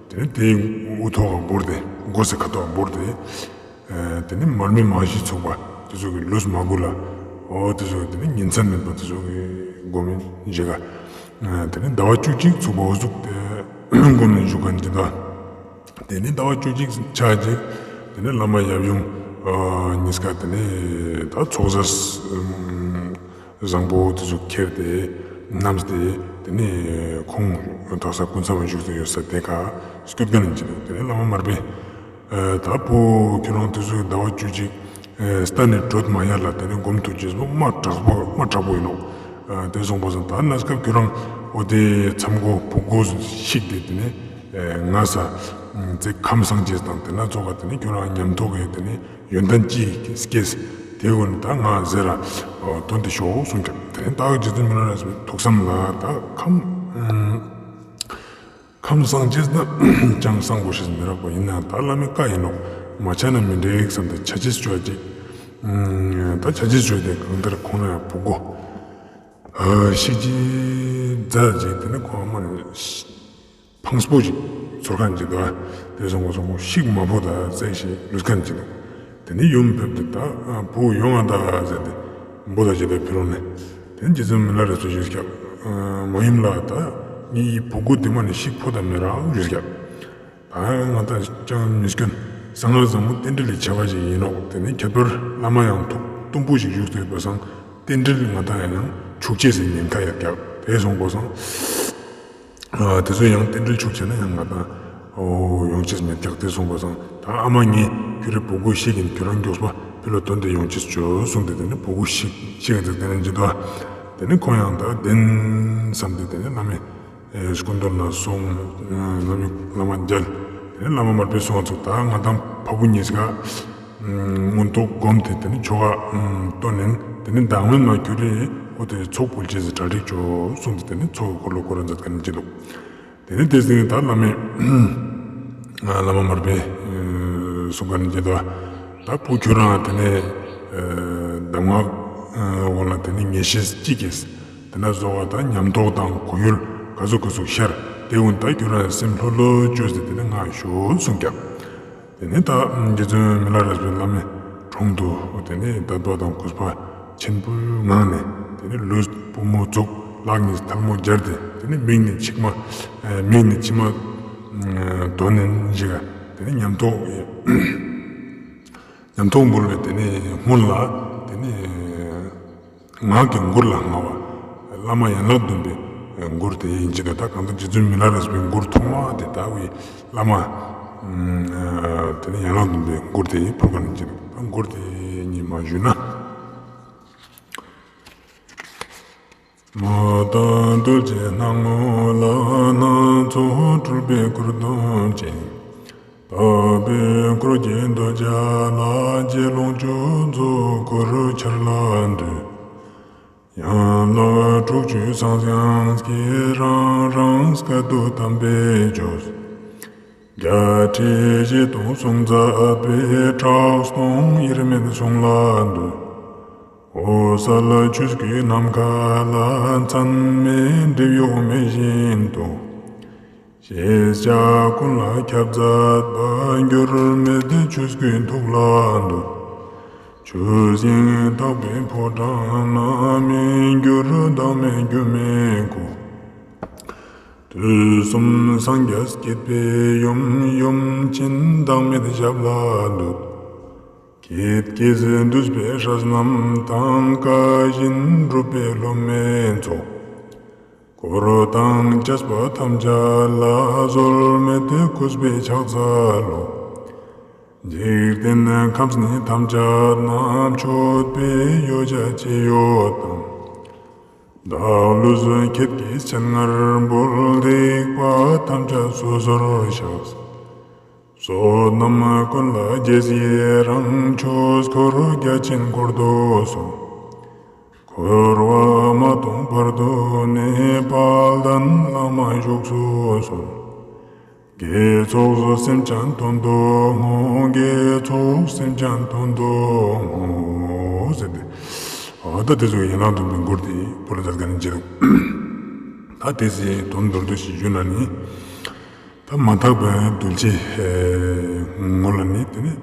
དེ་ནས་དེའི་དབུ་ཐོག་ག་བོར་ཏེ་མགོ་སེ་ཁ་ཐོག་བོར་ཏེ་དེ་ནས་མར་མེ་མ་བཞི་ཚུགས་པ་དེ་ཚོ་གི་ལུས་མ་གུ་ལ་འོ་དེ་ཚོ་དེ་ནས་ཉིན་མཚན་མེད་པ་དེ་ཚོ་གི་སྒོམ་མིན་ཞིག་ག་དེ་ནས་ཟླ་བ་བཅུ་གཅིག་ཚུགས་པ་འོ་ཟུག་དེ་སྒོམ་མིན་བཞུགས་མཁན་ཅིག་དང་། དེ་ནས་ཟླ་བ་བཅུ་གཅིག་ཆགས་རྗེས་དེ་ནས་བླ་མ་ཡབ་ཡུམ་གཉིས་ཀ་དེ་ནས་ད་ཚོགས་གསར་བཟང་པོ་དེ་ཚོ་ཁྱེར་ཏེ་བསྣམས་ཏེ་དེ་ནས་ཁོང་དག་ས་ཀུན་བཟང་བ་བཞུགས་ཏེ་ཡོད་ས་དེ་ག་སྐྱོད་མཁན་ཅིག་འདུག་དེ་ནས་བླ་མ་མར་པས་ད་བུ་ཁྱོད་རང་དེ་ཚོའི་ཟླ་བ་བཅུ་གཅིག་ཨེ་ལྟ་ནས་གྲོད་མ་ཡལ་ལ་དེ་ནས་སྒོམ་ཐུབ་ཅེས་སོ་མ་དྲག་པོ་མ་དྲག་པོ་ཡིན་ནོ། ཨ་དེ་སོང་པ་སང་ད་གནས་སྐབས་ཁྱོད་རང་འོ་དེ་མཚམས་སྒོ་བུ་སྒོ་ཞིག་དེ་དེ་ནས་ཨེ་ང་ས་ཨ་ཚེ་ཁམས་སངས་རྒྱས་དང་དེ་ན་ཚོ་ག་དེ་ནས་ཁྱོད་རང་ཉམས་རྟོགས་ཀྱི་དེ་ནས་ཡོན་ཏན་ཅི་སྐྱེས་དེ་འོ་ནས་ད་ང་ཟེར་ར་འོ་དོན་དེ་ཤོག་གསུངས་ཀྱང་དེ་ནས་ད་རྗེ་བཙུན་མི་ལ་རས་པའི་ཐུགས་བསམ་ལ་ད་ཁམས་ཨ། ཁམས་སངས་རྒྱས་ན་ཅང་གསང་པོ་ཞིག་མི་རག་པ་ཡིན་ནའང་ད་བླ་མའི་བཀའ་ཡིན་ནོ། མ་ཆགས་ན་མི་འགྲིག་བསམ་སྟེ་ཆ་ཅེས་བཅོས་ཅིག་ད་ཆ་ཅེས་བཅོས་ཏེ་གང་ལྟར་ཁོང་ལ་ཡང་བུ་སྒོ་ཤིག་ཅིག་མཛད་ཅིག་དེ་ནས་ཁོང་མ་ནས་ཕངས་པོ་ཅིག་ཚོར་མཁན་ཅིག་འདུག་དེ་སོང་གོ་སོང་གོ་ཤིག་མ་བུ་ད་བཙལ་ཞིག་ལུས་མཁན་ཅིག་འདུག་དེ་ནས་ཡུམ་ཕེབས་ཏེ་ད་བུ་ཡོང་ང་ད་ཟེར་ཏེ་འབོ་ད་ཅི་ད་ཕི་རོ་ནས་དེ་ནས་རྗེ་བཙུན་མི་ལ་རས་པས་ཞུས་ཀྱང་མ་ཡུམ་ལ་ད་ངའི་བུ་སྒོ་དེ་མ་ནས་ཤིག་ཕོ་ད་མི་རག་ཞུས་ཀྱང་ད་ང་ད་ཅང་མི་སྐྱོན་གསང་སྔགས་བཟང་མོ་རྟེན་འབྲེལ་ལས་ཆེ་བ་ཞིག་ཡིན་ནོ། དེ་ནས་ཁྱད་པར་བླ་མ་ཡང་ཐུགས་གཏུམ་པོ་ཞིག་བཞུགས་ཐུབ་པ་སང་རྟེན་འབྲེལ་ང་ད་ཡང་ཆུག་ཅེས་སི་ཉེན་ཁ་ཡོད་ཀྱང་དེ་སོང་གོ་སང་། ཨ་དེ་ཚོ་ཡང་རྟེན་འབྲེལ་ཆུག་བྱས་ན་ཡང་ང་དང་ཨོ་ཡོང་ཅེས་མེད་ཀྱག་དེ་སོང་པ་སང་ད་ཨ་མ་ངས་ཁྱོད་རའི་བུ་སྒོ་ཤིག་ཡིན་ཁྱོད་རང་མགྱོགས་པ་ཕི་ལོ་དོན་དེ་ཡོང་ཅེས་བྱོས་གསུངས་ཏེ་དེ་ནས་བུ་སྒོ་ཤིག་ཤིག་ཡང་དེ་དེ་ནས་འཇི་དོ། དེ་ནས་ཁོང་ཡང་ད་བདེན་བསམ་སྟེ་དེ་ནས་བླ་མའི་སྐུ་མདུན་ལ་སོང་། བླ་མའི་བླ་མ་མཇལ། དེ་ནས་བླ་མ་མར་པས་གསུངས་ཚུལ་ད་ང་དང་ཕ་བུ་གཉིས་ཀ་མངོན་རྟོགས་བསྒོམས་ཏེ་དེ་ནས་ཆོ་ག་བཏོན་ནས་དེ་ནས་ཟླ་སྔོན་མ་ཁྱོད་རེ་འོ་དེ་ཚོགས་ཕུལ་ཅེས་སུ་གྲ་སྒྲིག་བྱོས་གསུངས་ཏེ་དེ་ནས་ཚོགས་ཀྱི་འཁོར་ལོ་བསྐོར་ར་མཛད་མཁན་ཅི་འདུག་དེ་ནས་དེ་ཟིན་ད་བླ་མས་བླ་མ་མར་པས་གསུང་མཁན་ཅི་འདུག་ད་བུ་ཁྱོད་རང་དེ་ནས་གདམས་ངག་འོག་ལ་དེ་ནས་ངེས་ཤེས་ཅི་སྐྱེས། དེ་ན་བཟོ་བ་དང་ཉམས་རྟོགས་དང་གོ་ཡུལ་ག་ཟུག་ག་ཟུག་ཤར། དེ་འོན་ད་ཁྱོད་རང་སེམས་ལྷོད་ལྷོད་བཅོས་ཏེ་དེ་ནས་ང་ཞོག་གསུངས་ཀྱང་། དེ་ནས་ད་རྗེ་བཙུན་མི་ལ་རས་པས་བླ་མའི་དྲུང་དུ་དེ་ནས་དད་པ་དང་གུས་པ་ཆེན་པོའི་ངང་ནས་དེ་ནས་ལུས་པུས་མོ་བཙུགས། ལག་གཉིས་ཐལ་མོ་སྦྱར་ཏེ་དེ་ནས་མིག་ནས་མཆི་མ་མིག་ནས་མཆི་མ་དོར་ནས་ཞིག་དེ་ནས་ཉམས་རྟོགས་ ཉམས་རྟོགས་འབུལ་བའི་དེ་ནས་སྔོན་ལ་དེ་ནས་ངག་གི་མགུར་ལ་ངག་པ་བླ་མ་ཡན་ལག་བདུན་པའི་མགུར་དེ་ཡིན་གྱི་འདུག་ད་གང་ལྟར་རྗེ་བཙུན་མི་ལ་རས་པའི་མགུར་ཐོག་མ་དེ་ད་བའི་བླ་མ་དེ་ནས་ཡན་ལག་བདུན་པའི་མགུར་དེ་ཕུལ་ག་ནས་ཀྱི་འདུག་ད་མགུར་དེ་ཉིད་མ་ཞུས་ན། མོ་དང་གདུལ་བྱའི་སྣང་ངོ་ལ། སྣ་ཚོགས་སྤྲུལ་པའི་སྐུར་སྟོན་ཅིང་། དག་པའི་འཁོར་གྱིས་འདུལ་བྱ་ལ། རྗེ་ལོངས་སྤྱོད་རྫོགས་སྐུར་འཆར་ལ་འདུད། ཡན་ལག་དྲུག་ཅུའི་ཟང་ཟིང་གིས། རང་རང་སྐད་དུ་དམ་པས་བརྗོད། བརྒྱད་ཁྲི་བཞི་སྟོང་གསུང་མཛད་པའི། གྲགས་སྟོང་དབྱེར་མེད་གསུང་ལ་འདུད། འོད་གསལ་ཆོས་སྐུའི་ནམ་མཁའ་ལ། མཚན་མའི་སྒྲིབ་གཡོགས་མེད་བཞིན་དུ། ཤེས་བྱ་ཀུན་ལ་ཁྱབ་མཛད་པ། འགྱུར་མེད་ཆོས་སྐུའི་ཐུགས་ལ་འདུད། ཆོས་དབྱིངས་དག་པའི་ཕོ་བྲང་ན། མི་འགྱུར་བདག་མེད་སྒྱུ་མའི་སྐུ། དུས་གསུམ་སངས་རྒྱས་བསྐྱེད་པའི་ཡུམ། ཡུམ་ཆེན་བདག་མེད་ཞབས་ལ་འདུད། ཀྱེ་ཀྱེ་ཟེར་འདུས་པའི་སྲས་རྣམས་དང་། བཀའ་བཞིན་སྒྲུབ་པའི་སློབ་མའི་ཚོགས། འཁོར་དང་བཅས་པ་ཐམས་ཅད་ལ། བཟོད་མེད་གུས་པས་ཕྱག་འཚལ་ལོ། འཇིག་རྟེན་ཁམས་ནི་ཐམས་ཅད་ན། མཆོད་པའི་ཡོ་བྱད་ཅི་ཡོད་དང་། བདག་ལུས་ཁྱེད་ཀྱི་སྤྱན་སྔར་འབུལ། སྡིག་པ་ཐམས་ཅད་སོ་སོར་བཤགས། བསོད་ནམས་ཀུན་ལ་རྗེས་ཡི་རང་། ཆོས་འཁོར་རྒྱ་ཆེན་བསྐོར་དུ་གསོལ། འཁོར་བ་མ་སྟོངས་བར་དུ་ནི། དཔལ་ལྡན་བླ་མ་བཞུགས་སུ་གསོལ། དགེ་ཚོགས་སེམས་ཅན་དོན་དུ་བསྔོ། དགེ་ཚོགས་སེམས་ཅན་དོན་དུ་བསྔོ་ཟེར་ཏེ། ཨ་ད་དེ་ཚོ་ཡན་ལག་བདུན་པའི་མགུར་དེ་བུ་ལ་མཛད་མཁན་ཅིག་འདུག་ད་དེ་ཚོའི་དོན་མདོར་བསྡུས་ཤིག་ཞུས་ན་ནི། ད་མ་དག་པའི་གདུལ་བྱའི་ངོ་ལ་ནི་དེ་ནི་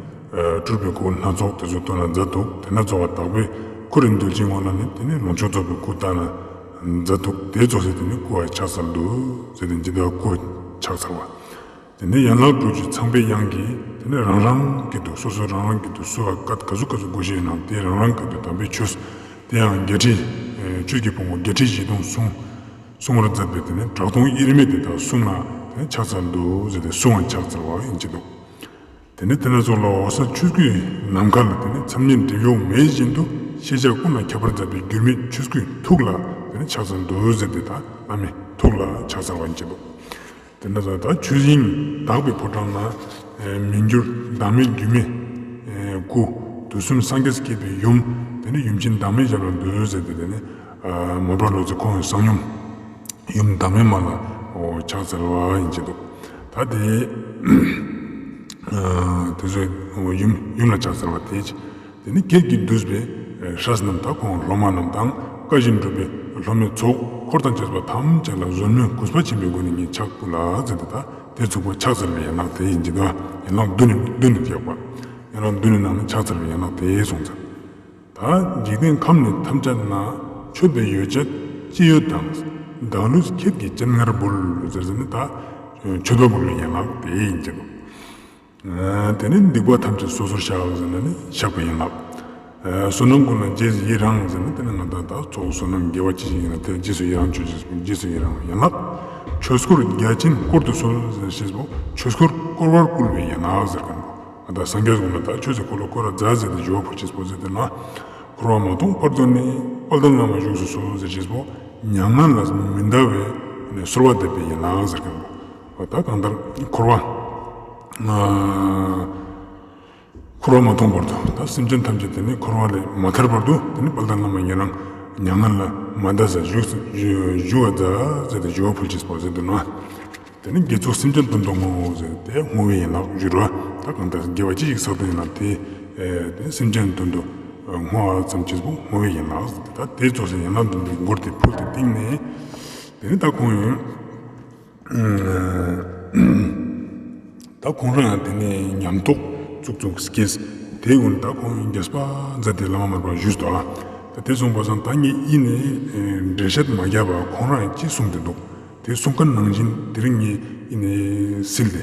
སྤྲུལ་པའི་སྐུ་སྣ་ཚོགས་དེ་ཚོ་སྟོན་ལ་མཛད་འདུག་དེ་སྣ་ཚོགས་པ་དག་པའི་འཁོར་རིན་གདུལ་བྱའི་ངོ་ལ་ནི་དེ་ནི་ལོངས་སྤྱོད་རྫོགས་པའི་སྐུ་སྟོན་ལ་མཛད་འདུག་དེ་ཚོ་ཟེར་དེ་ནི་སྐུ་བ་ཕྱག་འཚལ་འདུག་ཟེར་དེ་འཇིག་རྟེན་སྐུ་བ་ཕྱག་འཚལ་བ། དེ་ནི་ཡན་ལག་དྲུག་ཅུ་ཚང་པའི་དབྱངས་ཀྱིས་དེ་ནི་རང་རང་གི་འདུག་སོ་སོ་རང་རང་གི་འདུག་གསོལ་བ་ག་ག་ཚོད་ག་ཚོད་དགོས་ཤེས་ཡོད་ན་དེ་རང་རང་གི་འདུག་དམ་པའི་ཆོས་དེ་ཡང་བརྒྱད་ཁྲི་ཆོས་ཀྱི་ཕུང་པོ་བརྒྱད་ཁྲི་བཞི་སྟོང་གསུང་། གསུང་བར་མཛད་པའི་དེ་ནི་གྲགས་སྟོང་དབྱེར་མེད་དེ་དག་གསུང་ལ་དེ་ནི་ཕྱག་འཚལ་འདུག་ཟེར་ཏེ་གསུང་བ་ཕྱག་འཚལ་བ་ཡིན་གྱི་འདུག་དེ་ནི་དེ་ནས་ཚོགས་ལ་འོད་གསལ་ཆོས་སྐུའི་ནམ་མཁའ་ལ་དེ་ནི་མཚམས་མེད་སྒྲིབ་གཡོགས་མེད་བཞིན་དུ་ཤེས་བྱ་ཀུན་ལ་ཁྱབ་པར་མཛད་པའི་འགྱུར་མེད་ཆོས་སྐུའི་ཐུགས་ལ་དེ་ནི་ཕྱག་འཚལ་འདུག་ཟེར་ཏེ་ད་བླ་མའི་ཐུགས་ལ་ཕྱག་འཚལ་བ་ཡིན་གྱི་འདུག་དེ་འདྲ་ད་ཆོས་དབྱིངས་དག་པའི་ཕོ་བྲང་ན་མི་འགྱུར་བདག་མེད་སྒྱུ་མའི་སྐུ། དུས་གསུམ་སངས་རྒྱས་བསྐྱེད་པའི་ཡུམ། དེ་ནི་ཡུམ་ཆེན་བདག་མེད་ཞབས་ལ་འདུད་ཟེར་ཏེ་དེ་ནི་མར་པ་ལོ་ཙཱ་ཁོང་གི་གསང་ཡུམ་ཡུམ་བདག་མེད་མ་ལ་ཕྱག་འཚལ་བ་ཡིན་གྱི་འདུག་ད་དེ་དེ་ཚོ་ཡུམ་ཡུམ་ལ་ཕྱག་འཚལ་བ་དེ། དེ་ནི་ཁྱེད་ཀྱིས་བསྡུས་པའི་སྲས་རྣམས་དང་ཁོང་སློབ་མ་རྣམས་དང་བཀའ་བཞིན་སྒྲུབ་པའི་སློབ་མའི་ཚོགས་འཁོར་དང་བཅས་པ་ཐམས་ཅད་ལ་བཟོད་མོས་གུས་པ་ཆེན་པོའི་སྒོ་ནས་ངས་ཕྱག་ཕུལ་ལ་ཟེར་ཏེ་ད་དེ་ཚོགས་པ་ཕྱག་འཚལ་བའི་ཡན་ལག་དེ་ཡིན་གྱི་འདུག་ཡན་ལག་བདུན་ནས་བདུན་ནས་བརྒྱབ་པ། ཡན་ལག་བདུན་ནས་ནང་ནས་ཕྱག་འཚལ་བའི་ཡན་ལག་དེ་སོང་ཙང་། ད་འཇིག་རྟེན་ཁམས་ནི་ཐམས་ཅད་ན། མཆོད་པའི་ཡོ་བྱད་ཅི་ཡོད་དང་། བདག་ལུས་ཁྱེད་ཀྱི་སྤྱན་སྔར་འབུལ་ཟེར་ཟེར་ནས་ད་མཆོད་པ་འབུལ་བའི་ཡན་ལག་དེ་ཡིན་གྱི་འདུག་དེ་ནས་སྡིག་པ་ཐམས་ཅད་སོ་སོར་བཤགས་ཟེར་ན་ནི་བཤགས་པའི་ཡན་ལག་བསོད་ནམས་ཀུན་ལ་རྗེས་ཡི་རང་ཟེར་ན་དེ་ནི་ང་དང་ད་ཚོགས་བསོད་ནམས་དགེ་བ་ཅི་ཞིག་ཡིན་ན་དེར་རྗེས་སུ་ཡི་རང་བྱོས་ཞེས་པའི་རྗེས་སུ་ཡི་རང་ཡན་ལག་ཆོས་འཁོར་རྒྱ་ཆེན་བསྐོར་དུ་གསོལ་ཟེར་ཞེས་པོ་ཆོས་འཁོར་བསྐོར་བར་བསྐུལ་བའི་ཡན་ལག་ཟེར་གོ་ནོ། ང་དང་སངས་རྒྱས་ཀུན་ལ་ད་ཆོས་ཀྱི་འཁོར་ལོ་བསྐོར་ར་མཛད་ཟེར་ཏེ་འཇུག་པ་ཕུལ་ཅེས་པོ་ཟེར་ཏེ་ན། འཁོར་བ་མ་སྟོངས་བར་དུ་ནི། དཔལ་ལྡན་བླ་མ་བཞུགས་སུ་གསོལ་ཟེར་ཅེས་པོ། མྱ་ངན་ལས་མི་འདའ་བའི་གསོལ་བ་འདེབས་པའི་ཡན་ལག་ཟེར་གོ་ནོ། འོ་ད་གང་ལྟར་འཁོར་བ། ཨ། འཁོར་བ་མ་སྟོངས་བར་དུ་ད་སེམས་ཅན་ཐམས་ཅད་དེ་ནི་འཁོར་བ་ལས་མ་ཐར་བར་དུ་དེ་ནི་དཔལ་ལྡན་བླ་མ་ཉན་རང་མྱ་ངན་ལས་མ་འདའ་ཟེར་བཞུགས་བཞུགས་པ་མཛད་ཟེར་ཏེ་འཇུག་པ་ཕུལ་ཅེས་པ་ཟེར་འདུག་ན། དེ་ནི་དགེ་ཚོགས་སེམས་ཅན་དོན་དུ་བསྔོ་ཟེར་ཏེ་བསྔོ་བའི་ཡན་ལག་བཞུགས་རོ། ད་གང་ལྟར་དགེ་བ་ཅི་ཞིག་བསགས་དོན་ཡིན་ན་དེ་དེ་སེམས་ཅན་དོན་དུ་བསྔོ་བ་ཙམ་ཅེས་པོ་བསྔོ་བའི་ཡན་ལག་ཟེར་ཏེ་ད་དེ་ཚོགས་སུ་ཡན་ལག་འདི་འདི་མགུར་དེ་ཕུལ་ཏེ་བཏིང་ནས་དེ་ནི་ད་ཁོང་ཡོད། ད་ཁོང་རང་ཡང་དེ་ནས་ཉམས་རྟོགས་ཙུག་ཙུག་སྐྱེས། དེ་ཀུན་ད་ཁོང་རྒྱས་པ་མཛད་དེ་བླ་མ་མར་པ་བཞུགས་སོ། ད་དེ་སོང་པ་སང་ད་ངས་ཨི་ནས་འགྲེལ་བཤད་མ་བརྒྱབ་པ་ཁོང་རང་ཡང་ཅི་གསུངས་ཏེ་འདུག་དེ་གསུང་མཁན་ནང་བཞིན་དེ་རིང་ངས་ཨི་ནས་སིལ་ཏེ་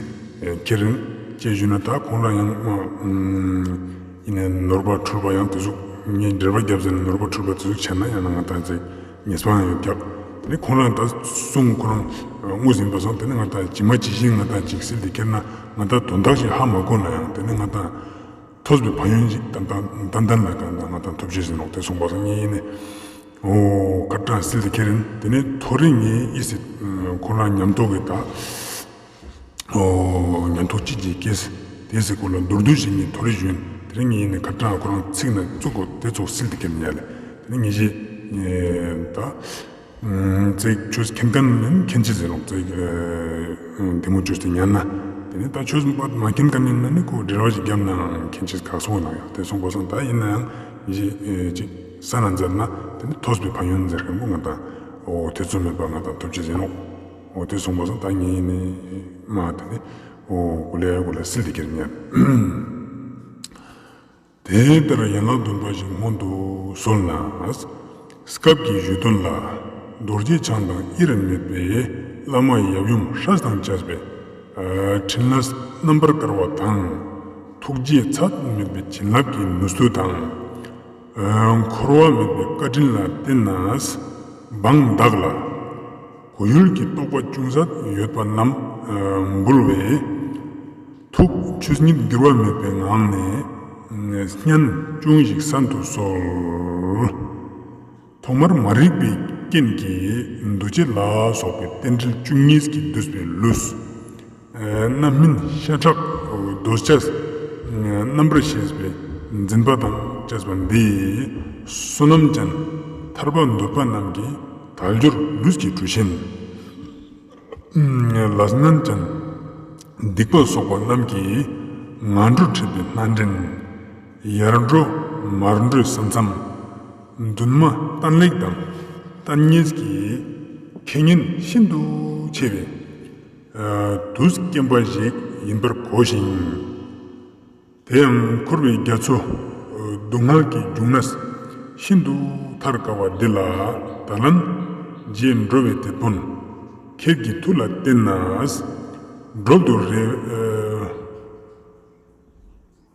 ཁྱེད་རང་ཅེས་ཞུས་ན་ད་ཁོང་རང་ཡང་མ། ཡིན་ནའི་ནོར་བ་འཁྲུལ་པ་ཡང་དེ་ཟུག་ངས་འགྲེལ་པ་བརྒྱབ་ཟིན་ནོར་བ་འཁྲུལ་པ་དེ་ཟུག་བྱས་ན་ཡང་ན་ང་ད་ཅིག་ཉེས་པ་ཡང་ཡོད་ཀྱག་དེ་ནས་ཁོང་རང་ད་གསུང་ཁོ་རང་ངོས་ཟིན་པ་སོང་། དེ་ནས་ང་ད་ཇི་མ་ཇི་བཞིན་ང་ད་ཅིག་སིལ་དེ་ཁྱེར་ན་ང་ད་དོན་དག་ཞིག་ཧ་མ་གོ་ན་ཡང་དེ་ནས་ང་ད་ཐོས་པའི་ཕན་ཡོན་ཅིག་ཏན་ཏན་ཏན་ཏན་ལ་གང་ད་ང་ད་ཐོབ་ཆེ་ཟིན་ནོག་དེ་གསུངས་པ་སོང་ངས་ཡིན་ནའི། ཨོ་ཁ་གྲངས་སིལ་དེ་ཁྱེར་ཡིན། དེ་ནས་ཐོ་རེ་ངས་ཨི་སི་ཁོ་རང་ཉམས་རྟོགས་ཀྱི་ད། ཨོ་ཉན་ཐོག་གཅིག་གིས་སྐྱེས། དེ་སྲིད་ཁོ་ལ་མདོར་བསྡུས་ཤིག་ངས་ཐོ་རེ་ཞུས། དེ་རིང་ངས་ཡིན་ནས་ཁ་གྲངས་ཁོ་རང་ཚིག་ན་བཙུགས་གོ་དེ་ཚོ་སིལ་དེ་ཁྱེར་ཡིན་ཡ་ལེ། དེ་ནས་ངས་ཞེས་ད་ཚིག་ཆོས་མཁྱེན་མཁན་ནི་མཁྱེན་ཆེ་ཟེར་ལོང་ཚིག་དེ་མོ་ཆོས་དེ་ཉན་ན། དེ་ནས་ད་ཆོས་མ་མཁྱེན་མཁན་ཡིན་ན་ནི་ཁོ་འབྲེལ་བ་ཞིག་བརྒྱབ་ནའང་མཁྱེན་ཆེ་ཁག་སོང་ན་ཡང་དེ་སོང་པ་སོང་ད་ཡིན་ན་ཡང་ངས་ཞེས་ཅིག་ས་ན་མཛད་ན་དེ་ནི་ཐོས་པའི་ཕན་ཡོན་ཟེར་མཁན་པོ་ང་དང་ཨོ་དེ་ཚོ་མེད་པ་ང་དང་ཐོབ་ཆེ་ཟེར་ནོ། འོ་དེ་གསུངས་པ་སོང་ད་ངས་ནི་མ་དེ་ནི་འོ་གུ་ལེ་གུ་ལེ་སིལ་དེ་ཁྱེར་ཉན། དེ་ལྟར་ཡན་ལག་བདུན་པ་ཞིག་སྔོན་དུ་གསོལ་ན། སྐབས་ཀྱི་གཞུང་དོན་ལ་རྡོ་རྗེ་འཆང་དང་དབྱེར་མེད་པའི་བླ་མ་ཡབ་ཡུམ་སྲས་དང་བཅས་པའི་ཕྲིན་ལས་རྣམ་པར་དཀར་བ་དང་། ཐུགས་རྗེ་ཚད་མེད་པའི་བྱིན་རླབས་ཀྱི་ནུས་མཐུ་དང་། འཁོར་བ་མེད་པའི་བཀའ་དྲིན་ལ་བརྟེན་ནས་འབངས་བདག་ལ། གོ་ཡུལ་གྱི་རྟོགས་པ་ཅུང་ཟད་ཡོད་པ་རྣམས་འབུལ་བས། ཐུགས་ཆོས་ཉིད་འགྱུར་བ་མེད་པའི་ངང་ནས་སྙན་ཅུང་ཞིག་གསན་དུ་གསོལ། ཐོག་མར་མ་རིག་པའི་རྐྱེན་གྱིས་འདུ་བྱེད་ལ་སོགས་པའི་རྟེན་འབྲེལ་བཅུ་གཉིས་ཀྱིས་བསྡུས་པའི་ལུས། རྣམ་སྨིན་ཤ་ཁྲག་གདོས་བཅས་རྣམ་པར་ཤེས་པའི་འཛིན་པ་དང་བཅས་པ་འདི་བསོད་ནམས་ཅན་ཐར་པ་འདོད་པ་རྣམས་ཀྱི་དལ་འབྱོར་ལུས་ཀྱི་གྲུ་ཆེན། ལས་ངན་ཅན་སྡིག་པ་གསོག་པ་རྣམས་ཀྱི་ངན་འགྲོར་འཁྲིད་པའི་སྣ་འདྲེན། ཡར་འགྲོ་མར་འགྲོའི་ས་མཚམས་འདུན་མ་བརྟན་ལེགས་དང་བརྟན་གཉིས་ཀྱི་ཁེ་ཉེན་ཤིན་ཏུ་ཆེ་བའི་དུས་སྐེམ་པ་ཞིག་ཡིན་པར་གོ་ཞིང་། དེ་ཡང་འཁོར་བའི་རྒྱ་མཚོ་སྡུག་བསྔལ་གྱི་འབྱུང་གནས་ཤིན་ཏུ་ཐར་དཀའ་བ་འདི་ལ་ད་ལན་རྗེས་འགྲོ་བའི་དེད་དཔོན་ཁྱེད་ཀྱི་མཐུ་ལ་བརྟེན་ནས་སྒྲོལ་དུ་རེ་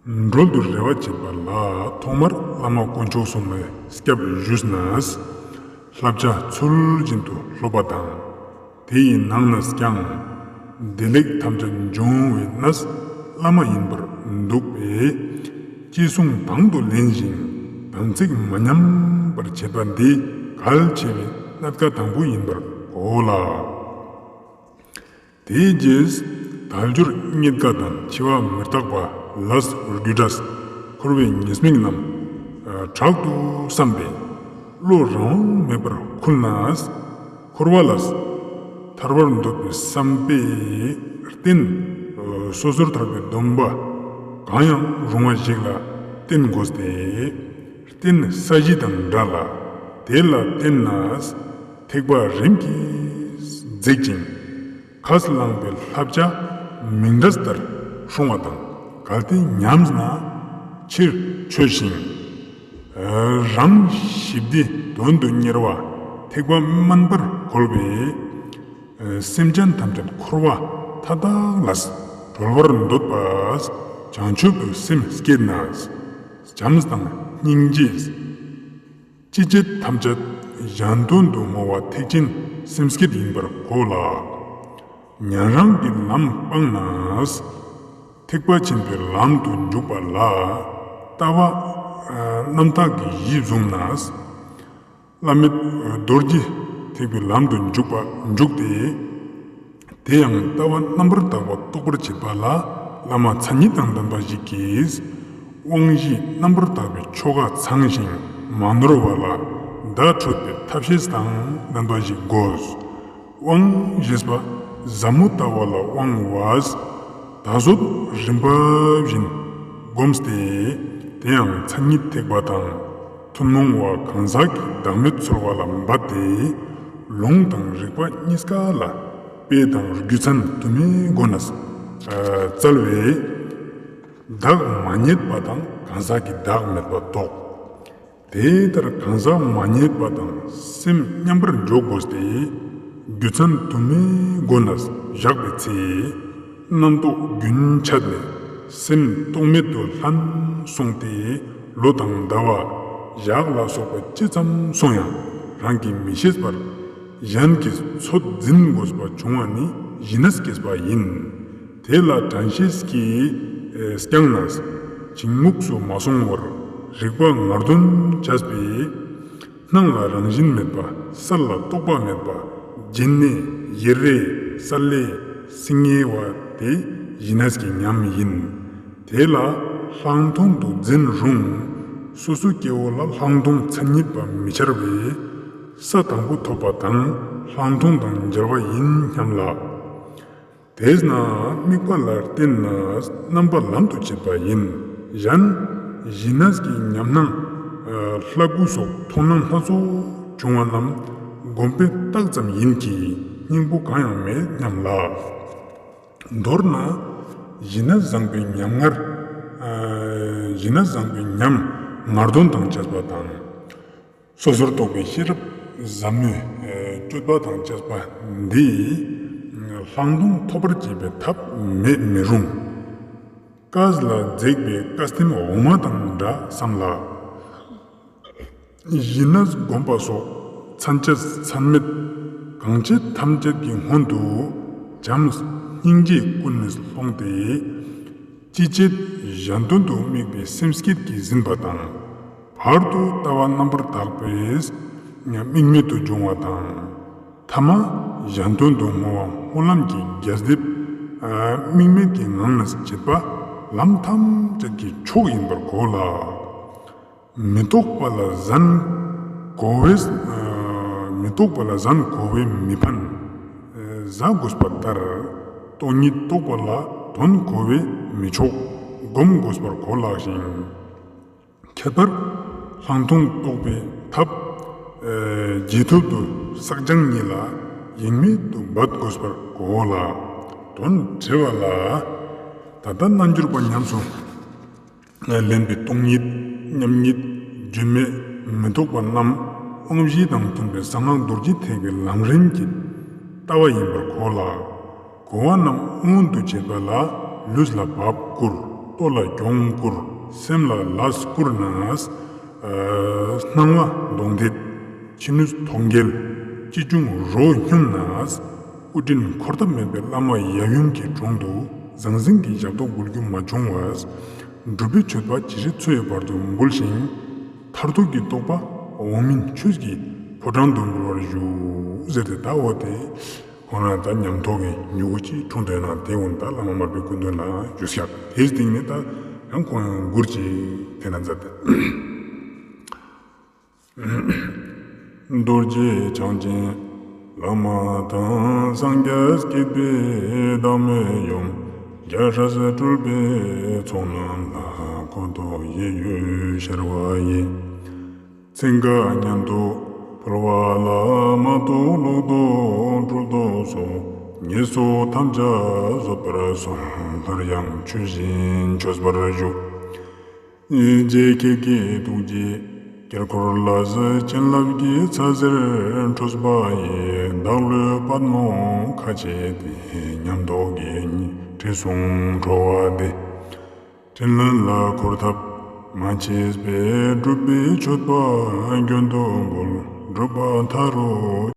སྒྲོལ་དུ་རེ་བ་བྱེད་པ་ལ་ཐོག་མར་བླ་མ་དཀོན་མཆོག་གསུམ་ལ་སྐྱབས་ཞུས་ནས། བསླབ་བྱ་ཚུལ་བཞིན་དུ་སློབ་པ་དང་། དེ་ཡི་ནང་ནས་ཀྱང་བདེ་ལེགས་ཐམས་ཅད་འབྱུང་བའི་གནས་བླ་མ་ཡིན་པར་འདུག་པས། ཅི་གསུང་དང་དུ་ལེན་ཞིང་དམ་ཚིག་མ་ཉམས་པར་བྱེད་པ་འདི་གལ་ཆེ་བའི་གནད་ཀ་དང་པོ་ཡིན་པར་གོ་ལ། དེའི་རྗེས་དལ་འབྱོར་རྙེད་དཀའ་དང་འཆི་བ་མི་རྟག་པ་ལས་རྒྱུ་འབྲས་འཁོར་བའི་ཉེས་དམིགས་རྣམས་དྲག་ཏུ་བསམ་པས་བློ་རང་དབང་མེད་པར་འཁུལ་ནས། འཁོར་བ་ལས་ཐར་བར་འདོད་པའི་བསམ་པས་རྟེན་སོ་སོར་ཐར་པའི་སྡོམ་པ་གང་ཡང་རུང་བ་ཞིག་ལ་བརྟེན་དགོས་ཏེ། རྟེན་ས་གཞི་དང་འདྲ་ལ་དེ་ལ་བརྟེན་ནས་ཐེག་པ་རིམ་གྱིས་འཛེག་ཅིང་། ཁས་བླངས་པའི་བསླབ་བྱ་མིང་འདྲ་ལྟར་སྲུང་བ་དང་གལ་ཏེ་ཉམས་ན་ཕྱིར་ཆོས་ཤིང་། རང་ཞི་བདེ་དོན་དུ་གཉེར་བ་ཐེག་པ་དམན་པར་གོལ་བའི་སེམས་ཅན་ཐམས་ཅད་འཁོར་བ་མཐའ་དག་ལས་གྲོལ་བར་འདོད་པ་བྱང་ཆུབ་ཏུ་སེམས་བསྐྱེད་ནས་བྱམས་དང་སྙིང་རྗེ། ཅི་བྱེད་ཐམས་ཅད་གཞན་དོན་དུ་བསྔོ་བ་ཐེག་ཆེན་སེམས་བསྐྱེད་ཡིན་པར་གོ་ལ། ཉན་རང་གི་ལམ་སྤངས་ནས་ཐེག་པ་ཆེན་པོའི་ལམ་དུ་འཇུག་པ་ལ་ལྟ་བ་རྣམ་དག་གི་གཞི་བཟུང་ནས། བླ་མེད་རྡོ་རྗེ་ཐེག་པའི་ལམ་དུ་འཇུག་པ་འཇུག་སྟེ། དེ་ཡང་ལྟ་བ་རྣམ་པར་དག་པ་རྟོགས་པར་བྱེད་པ་ལ་བླ་མ་མཚན་ཉིད་དང་ལྡན་པ་ཞིག་གིས་དབང་བཞི་རྣམ་པར་དག་པའི་ཆོ་ག་ཚང་ཞིང་མ་ནོར་བ་ལ་བརྡ་འཕྲོད་པའི་ཐབས་ཤེས་དང་ལྡན་པ་ཞིག་དགོས། དབང་ཞེས་པ་ཟབ་མོ་ལྟ་བ་ལ་དབང་བས་ད་གཟོད་རིམ་པ་བཞིན་བསྒོམས་ཏེ། དེ་ཡང་མཚན་ཉིད་ཐེག་པ་དང་། ཐུན་མོང་བ་གང་ཟག་གི་བདག་མེད་ཚོལ་བ་ལ་འབད་དེ། ལུང་དང་རིགས་པ་གཉིས་ཀ་ལ་དཔེ་དང་རྒྱུ་མཚན་དུ་མའི་སྒོ་ནས་བཙལ་བས། བདག་མ་རྙེད་པ་དང་གང་ཟག་གི་བདག་མེད་པ་རྟོགས། དེ་ལྟར་གང་ཟག་མ་རྙེད་པ་དང་སེམས་མཉམ་པར་འཇོག་དགོས་ཏེ། རྒྱུ་མཚན་དུ་མའི་སྒོ་ནས་བཞག་པའི་ཚེ། རྣམ་རྟོག་རྒྱུན་ཆད་ནས་ སེམས་རྟོག་མེད་དུ་ལྷན་སོང་སྟེ། ལོ་དང་ཟླ་བ་ཞག་ལ་སོགས་པ་ཇི་ཙམ་སོང་ཡང་རང་གིས་མི་ཤེས་པར། གཞན་གྱིས་འཚོ་འཛིན་དགོས་པ་བྱུང་བ་ནི་ཞི་གནས་སྐྱེས་པ་ཡིན། དེ་ལ་དྲན་ཤེས་ཀྱིས་བསྐྱངས་ནས་བྱིང་རྨུགས་སུ་མ་སོང་བར་རིག་པ་ངར་འདོན་བྱས་པས། སྣང་ལ་རང་བཞིན་མེད་པ། གསལ་ལ་རྟོག་པ་མེད་པ། སྦྱིན་གནས་ཡེ་རེ་སལ་ལེ་སིང་ངེ་བ་དེ་ཞི་གནས་ཀྱི་ཉམས་ཡིན། དེ་ལ་ལྷག་མཐོང་དུ་འཛིན་རུང་། སོ་སོའི་སྐྱེ་བོ་ལ་ལྷག་མཐོང་མཚན་ཉིད་པ་མི་འཆར་བས། ས་དང་པོ་ཐོབ་པ་དང་ལྷག་མཐོང་དང་འབྲེལ་བ་ཡིན་སྙམ་ལ། དེས་ན་དམིགས་པ་ལ་བརྟེན་ནས་རྣམ་པ་ལམ་དུ་བྱེད་པ་ཡིན། གཞན་ཞི་གནས་ཀྱི་ཉམས་སྣང་ལྷ་སྐུ་སོགས་མཐོང་སྣང་སྣ་ཚོགས་བྱུང་བ་རྣམས་སྒོམ་པའི་རྟགས་ཙམ་ཡིན་གྱི་སྙིང་པོ་གང་ཡང་མེད་སྙམ་ལ། མདོར་ན། ཞི་གནས་བཟང་པོའི་ཉམས་ངར། ཞི་གནས་བཟང་པོའི་ཉམས་ངར་འདོན་དང་བཅས་པ་དང་། སོ་སོར་རྟོག་པའི་ཤེས་རབ་ཟབ་མོའི་སྤྱོད་པ་དང་བཅས་པ་འདིས་ལྷག་མཐོང་ཐོབ་པར་བྱེད་པའི་ཐབས་མེད་མི་རུང་། སྐས་ལ་འཛེགས་པའི་སྐས་ཐེམ་འོག་མ་དང་འདྲ་བསམ་ལ། ཞི་གནས་སྒོམ་པ་སོགས་མཚན་བཅས་མཚན་མེད་གང་བྱེད་ཐམས་ཅད་ཀྱི་སྔོན་དུ་བྱམས་སྙིང་རྗེ་ཀུན་ནས་བསླངས་ཏེ། ཅི་བྱེད་གཞན་དོན་དུ་དམིགས་པའི་སེམས་བསྐྱེད་ཀྱིས་ཟིན་པ་དང་། བར་དུ་ལྟ་བ་རྣམ་པར་དག་པས་དམིགས་མེད་དུ་སྦྱོང་བ་དང་། ཐ་མ་གཞན་དོན་དུ་བསྔོ་བ་སྨོན་ལམ་གྱི་རྒྱས་འདེབས། དམིགས་མེད་ཀྱི་ངང་ནས་བྱེད་པ་ལམ་ཐམས་ཅད་ཀྱི་མཆོག་ཡིན་པར་གོ་ལ། མི་རྟོག་པ་ལ་ཟན་གོ་བས། མི་རྟོག་པ་ལ་ཟན་གོ་བས་མི་ཕན། ཟ་དགོས་པ་ལྟར། སྟོང་ཉིད་རྟོགས་པ་ལ་དོན་གོ་བས་མི་ཆོག་སྒོམ་དགོས་པར་གོ་ལགས་ཤིང་། ཁྱད་པར་ལྷག་མཐོང་རྟོགས་པའི་ཐབས། རྗེས་ཐོབ་ཏུ་བསགས་སྦྱང་གཉིས་ལ་ཡེངས་མེད་དུ་འབད་དགོས་པར་གོ་ལ། དོན་དྲི་བ་ལ། ད་ལྟ་རྣལ་འབྱོར་པ་ཉམས་སུ་ལེན་པའི་སྟོང་ཉིད་མཉམ་ཉིད་རྒྱུན་མེད་མི་རྟོག་པ་རྣམས་དབང་བཞི་དང་མཐུན་པའི་གསང་སྔགས་རྡོ་རྗེ་ཐེག་པའི་ལམ་རིམ་གྱི་ལྟ་བ་ཡིན་པར་གོ་ལ། གོ་བ་རྣམས་མངོན་དུ་བྱེད་པ་ལ་ལུས་ལ་བབས་བསྐུར། ལྟོ་ལ་གྱོང་བསྐུར། སེམས་ལ་ལས་བསྐུར་ནས། སྣང་བ་གདོང་འདེད། ཕྱི་ནུས་ཐོག་འགེལ། ཅི་བྱུང་རོ་སྙོམས་ནས། སྐུ་དྲིན་འཁོར་ཐབས་མེད་པའི་བླ་མ་ཡབ་ཡུམ་གྱི་དྲུང་དུ་ཟང་ཟིང་གི་ཞབས་ཏོག་འབུལ་རྒྱུ་མ་བྱུང་བས། སྒྲུབ་པའི་མཆོད་པ་ཇི་སྲིད་འཚོ་ཡི་བར་དུ་འབུལ་ཞིང་། མཐར་ཐུག་གི་རྟོགས་པ་འོག་མིན་ཆོས་ཀྱི་ཕོ་བྲང་དུ་འབུལ་བར་ཞུ། ཟེར་ཏེ་ད་འོ་དེ་ཁོ་ན་ད་ཉམས་རྟོགས་ཀྱི་མྱུ་གུ་ཅིག་འཁྲུངས་འདོད་ན་དེ་འོ་ད་བླ་མ་མར་པའི་སྐུ་མདུན་ལ་བཞུགས་ཤག་དེའི་སྟེང་ནས་ད་ཡང་ཁོང་ཡང་མགུར་ཅིག་དེ་ན་མཛད་དེ། རྡོ་རྗེ་འཆང་ཆེན་བླ་མ་དང་། སངས་རྒྱས་བསྐྱེད་པའི་བདག་མེད་ཡུམ། རྒྱལ་སྲས་སྤྲུལ་པའི་ཚོགས་རྣམས་ལ། འཁོར་དུ་ཡིད་འོད་ཤར་བ་ཡིས། ཚིག་འགའ་སྙན་དུ་ཕུལ་བ་ལ། མ་རྟོགས་ལོག་རྟོག་སྦྲུལ་དུ་སོགས། ཉེས་སོགས་ཐམས་ཅད་བཟོད་པར་གསོལ། སླར་ཡང་ཆོས་བཞིན་བཅོས་པར་ཞུ། རྗེ་ཁྱེད་ཀྱི་ཐུགས་རྗེའི་དཀྱིལ་འཁོར་ལ། བྱིན་རླབས་ཀྱི་ཚ་ཟེར་འཕྲོས་པ་ཡིས། བདག་བློའི་པདྨོ་ཁ་ཕྱེ་སྟེ། ཉམས་རྟོགས་ཀྱི་དྲི་བསུང་འཕྲོ་བ་འདི། ཕྲིན་ལས་ལ་འཁོར་ཐབས་མ་མཆིས་པས། སྒྲུབ་པའི་མཆོད་པ་རྒྱུན་དུ་འབུལ། སྒྲུབ་པ་མཐའ་རུ་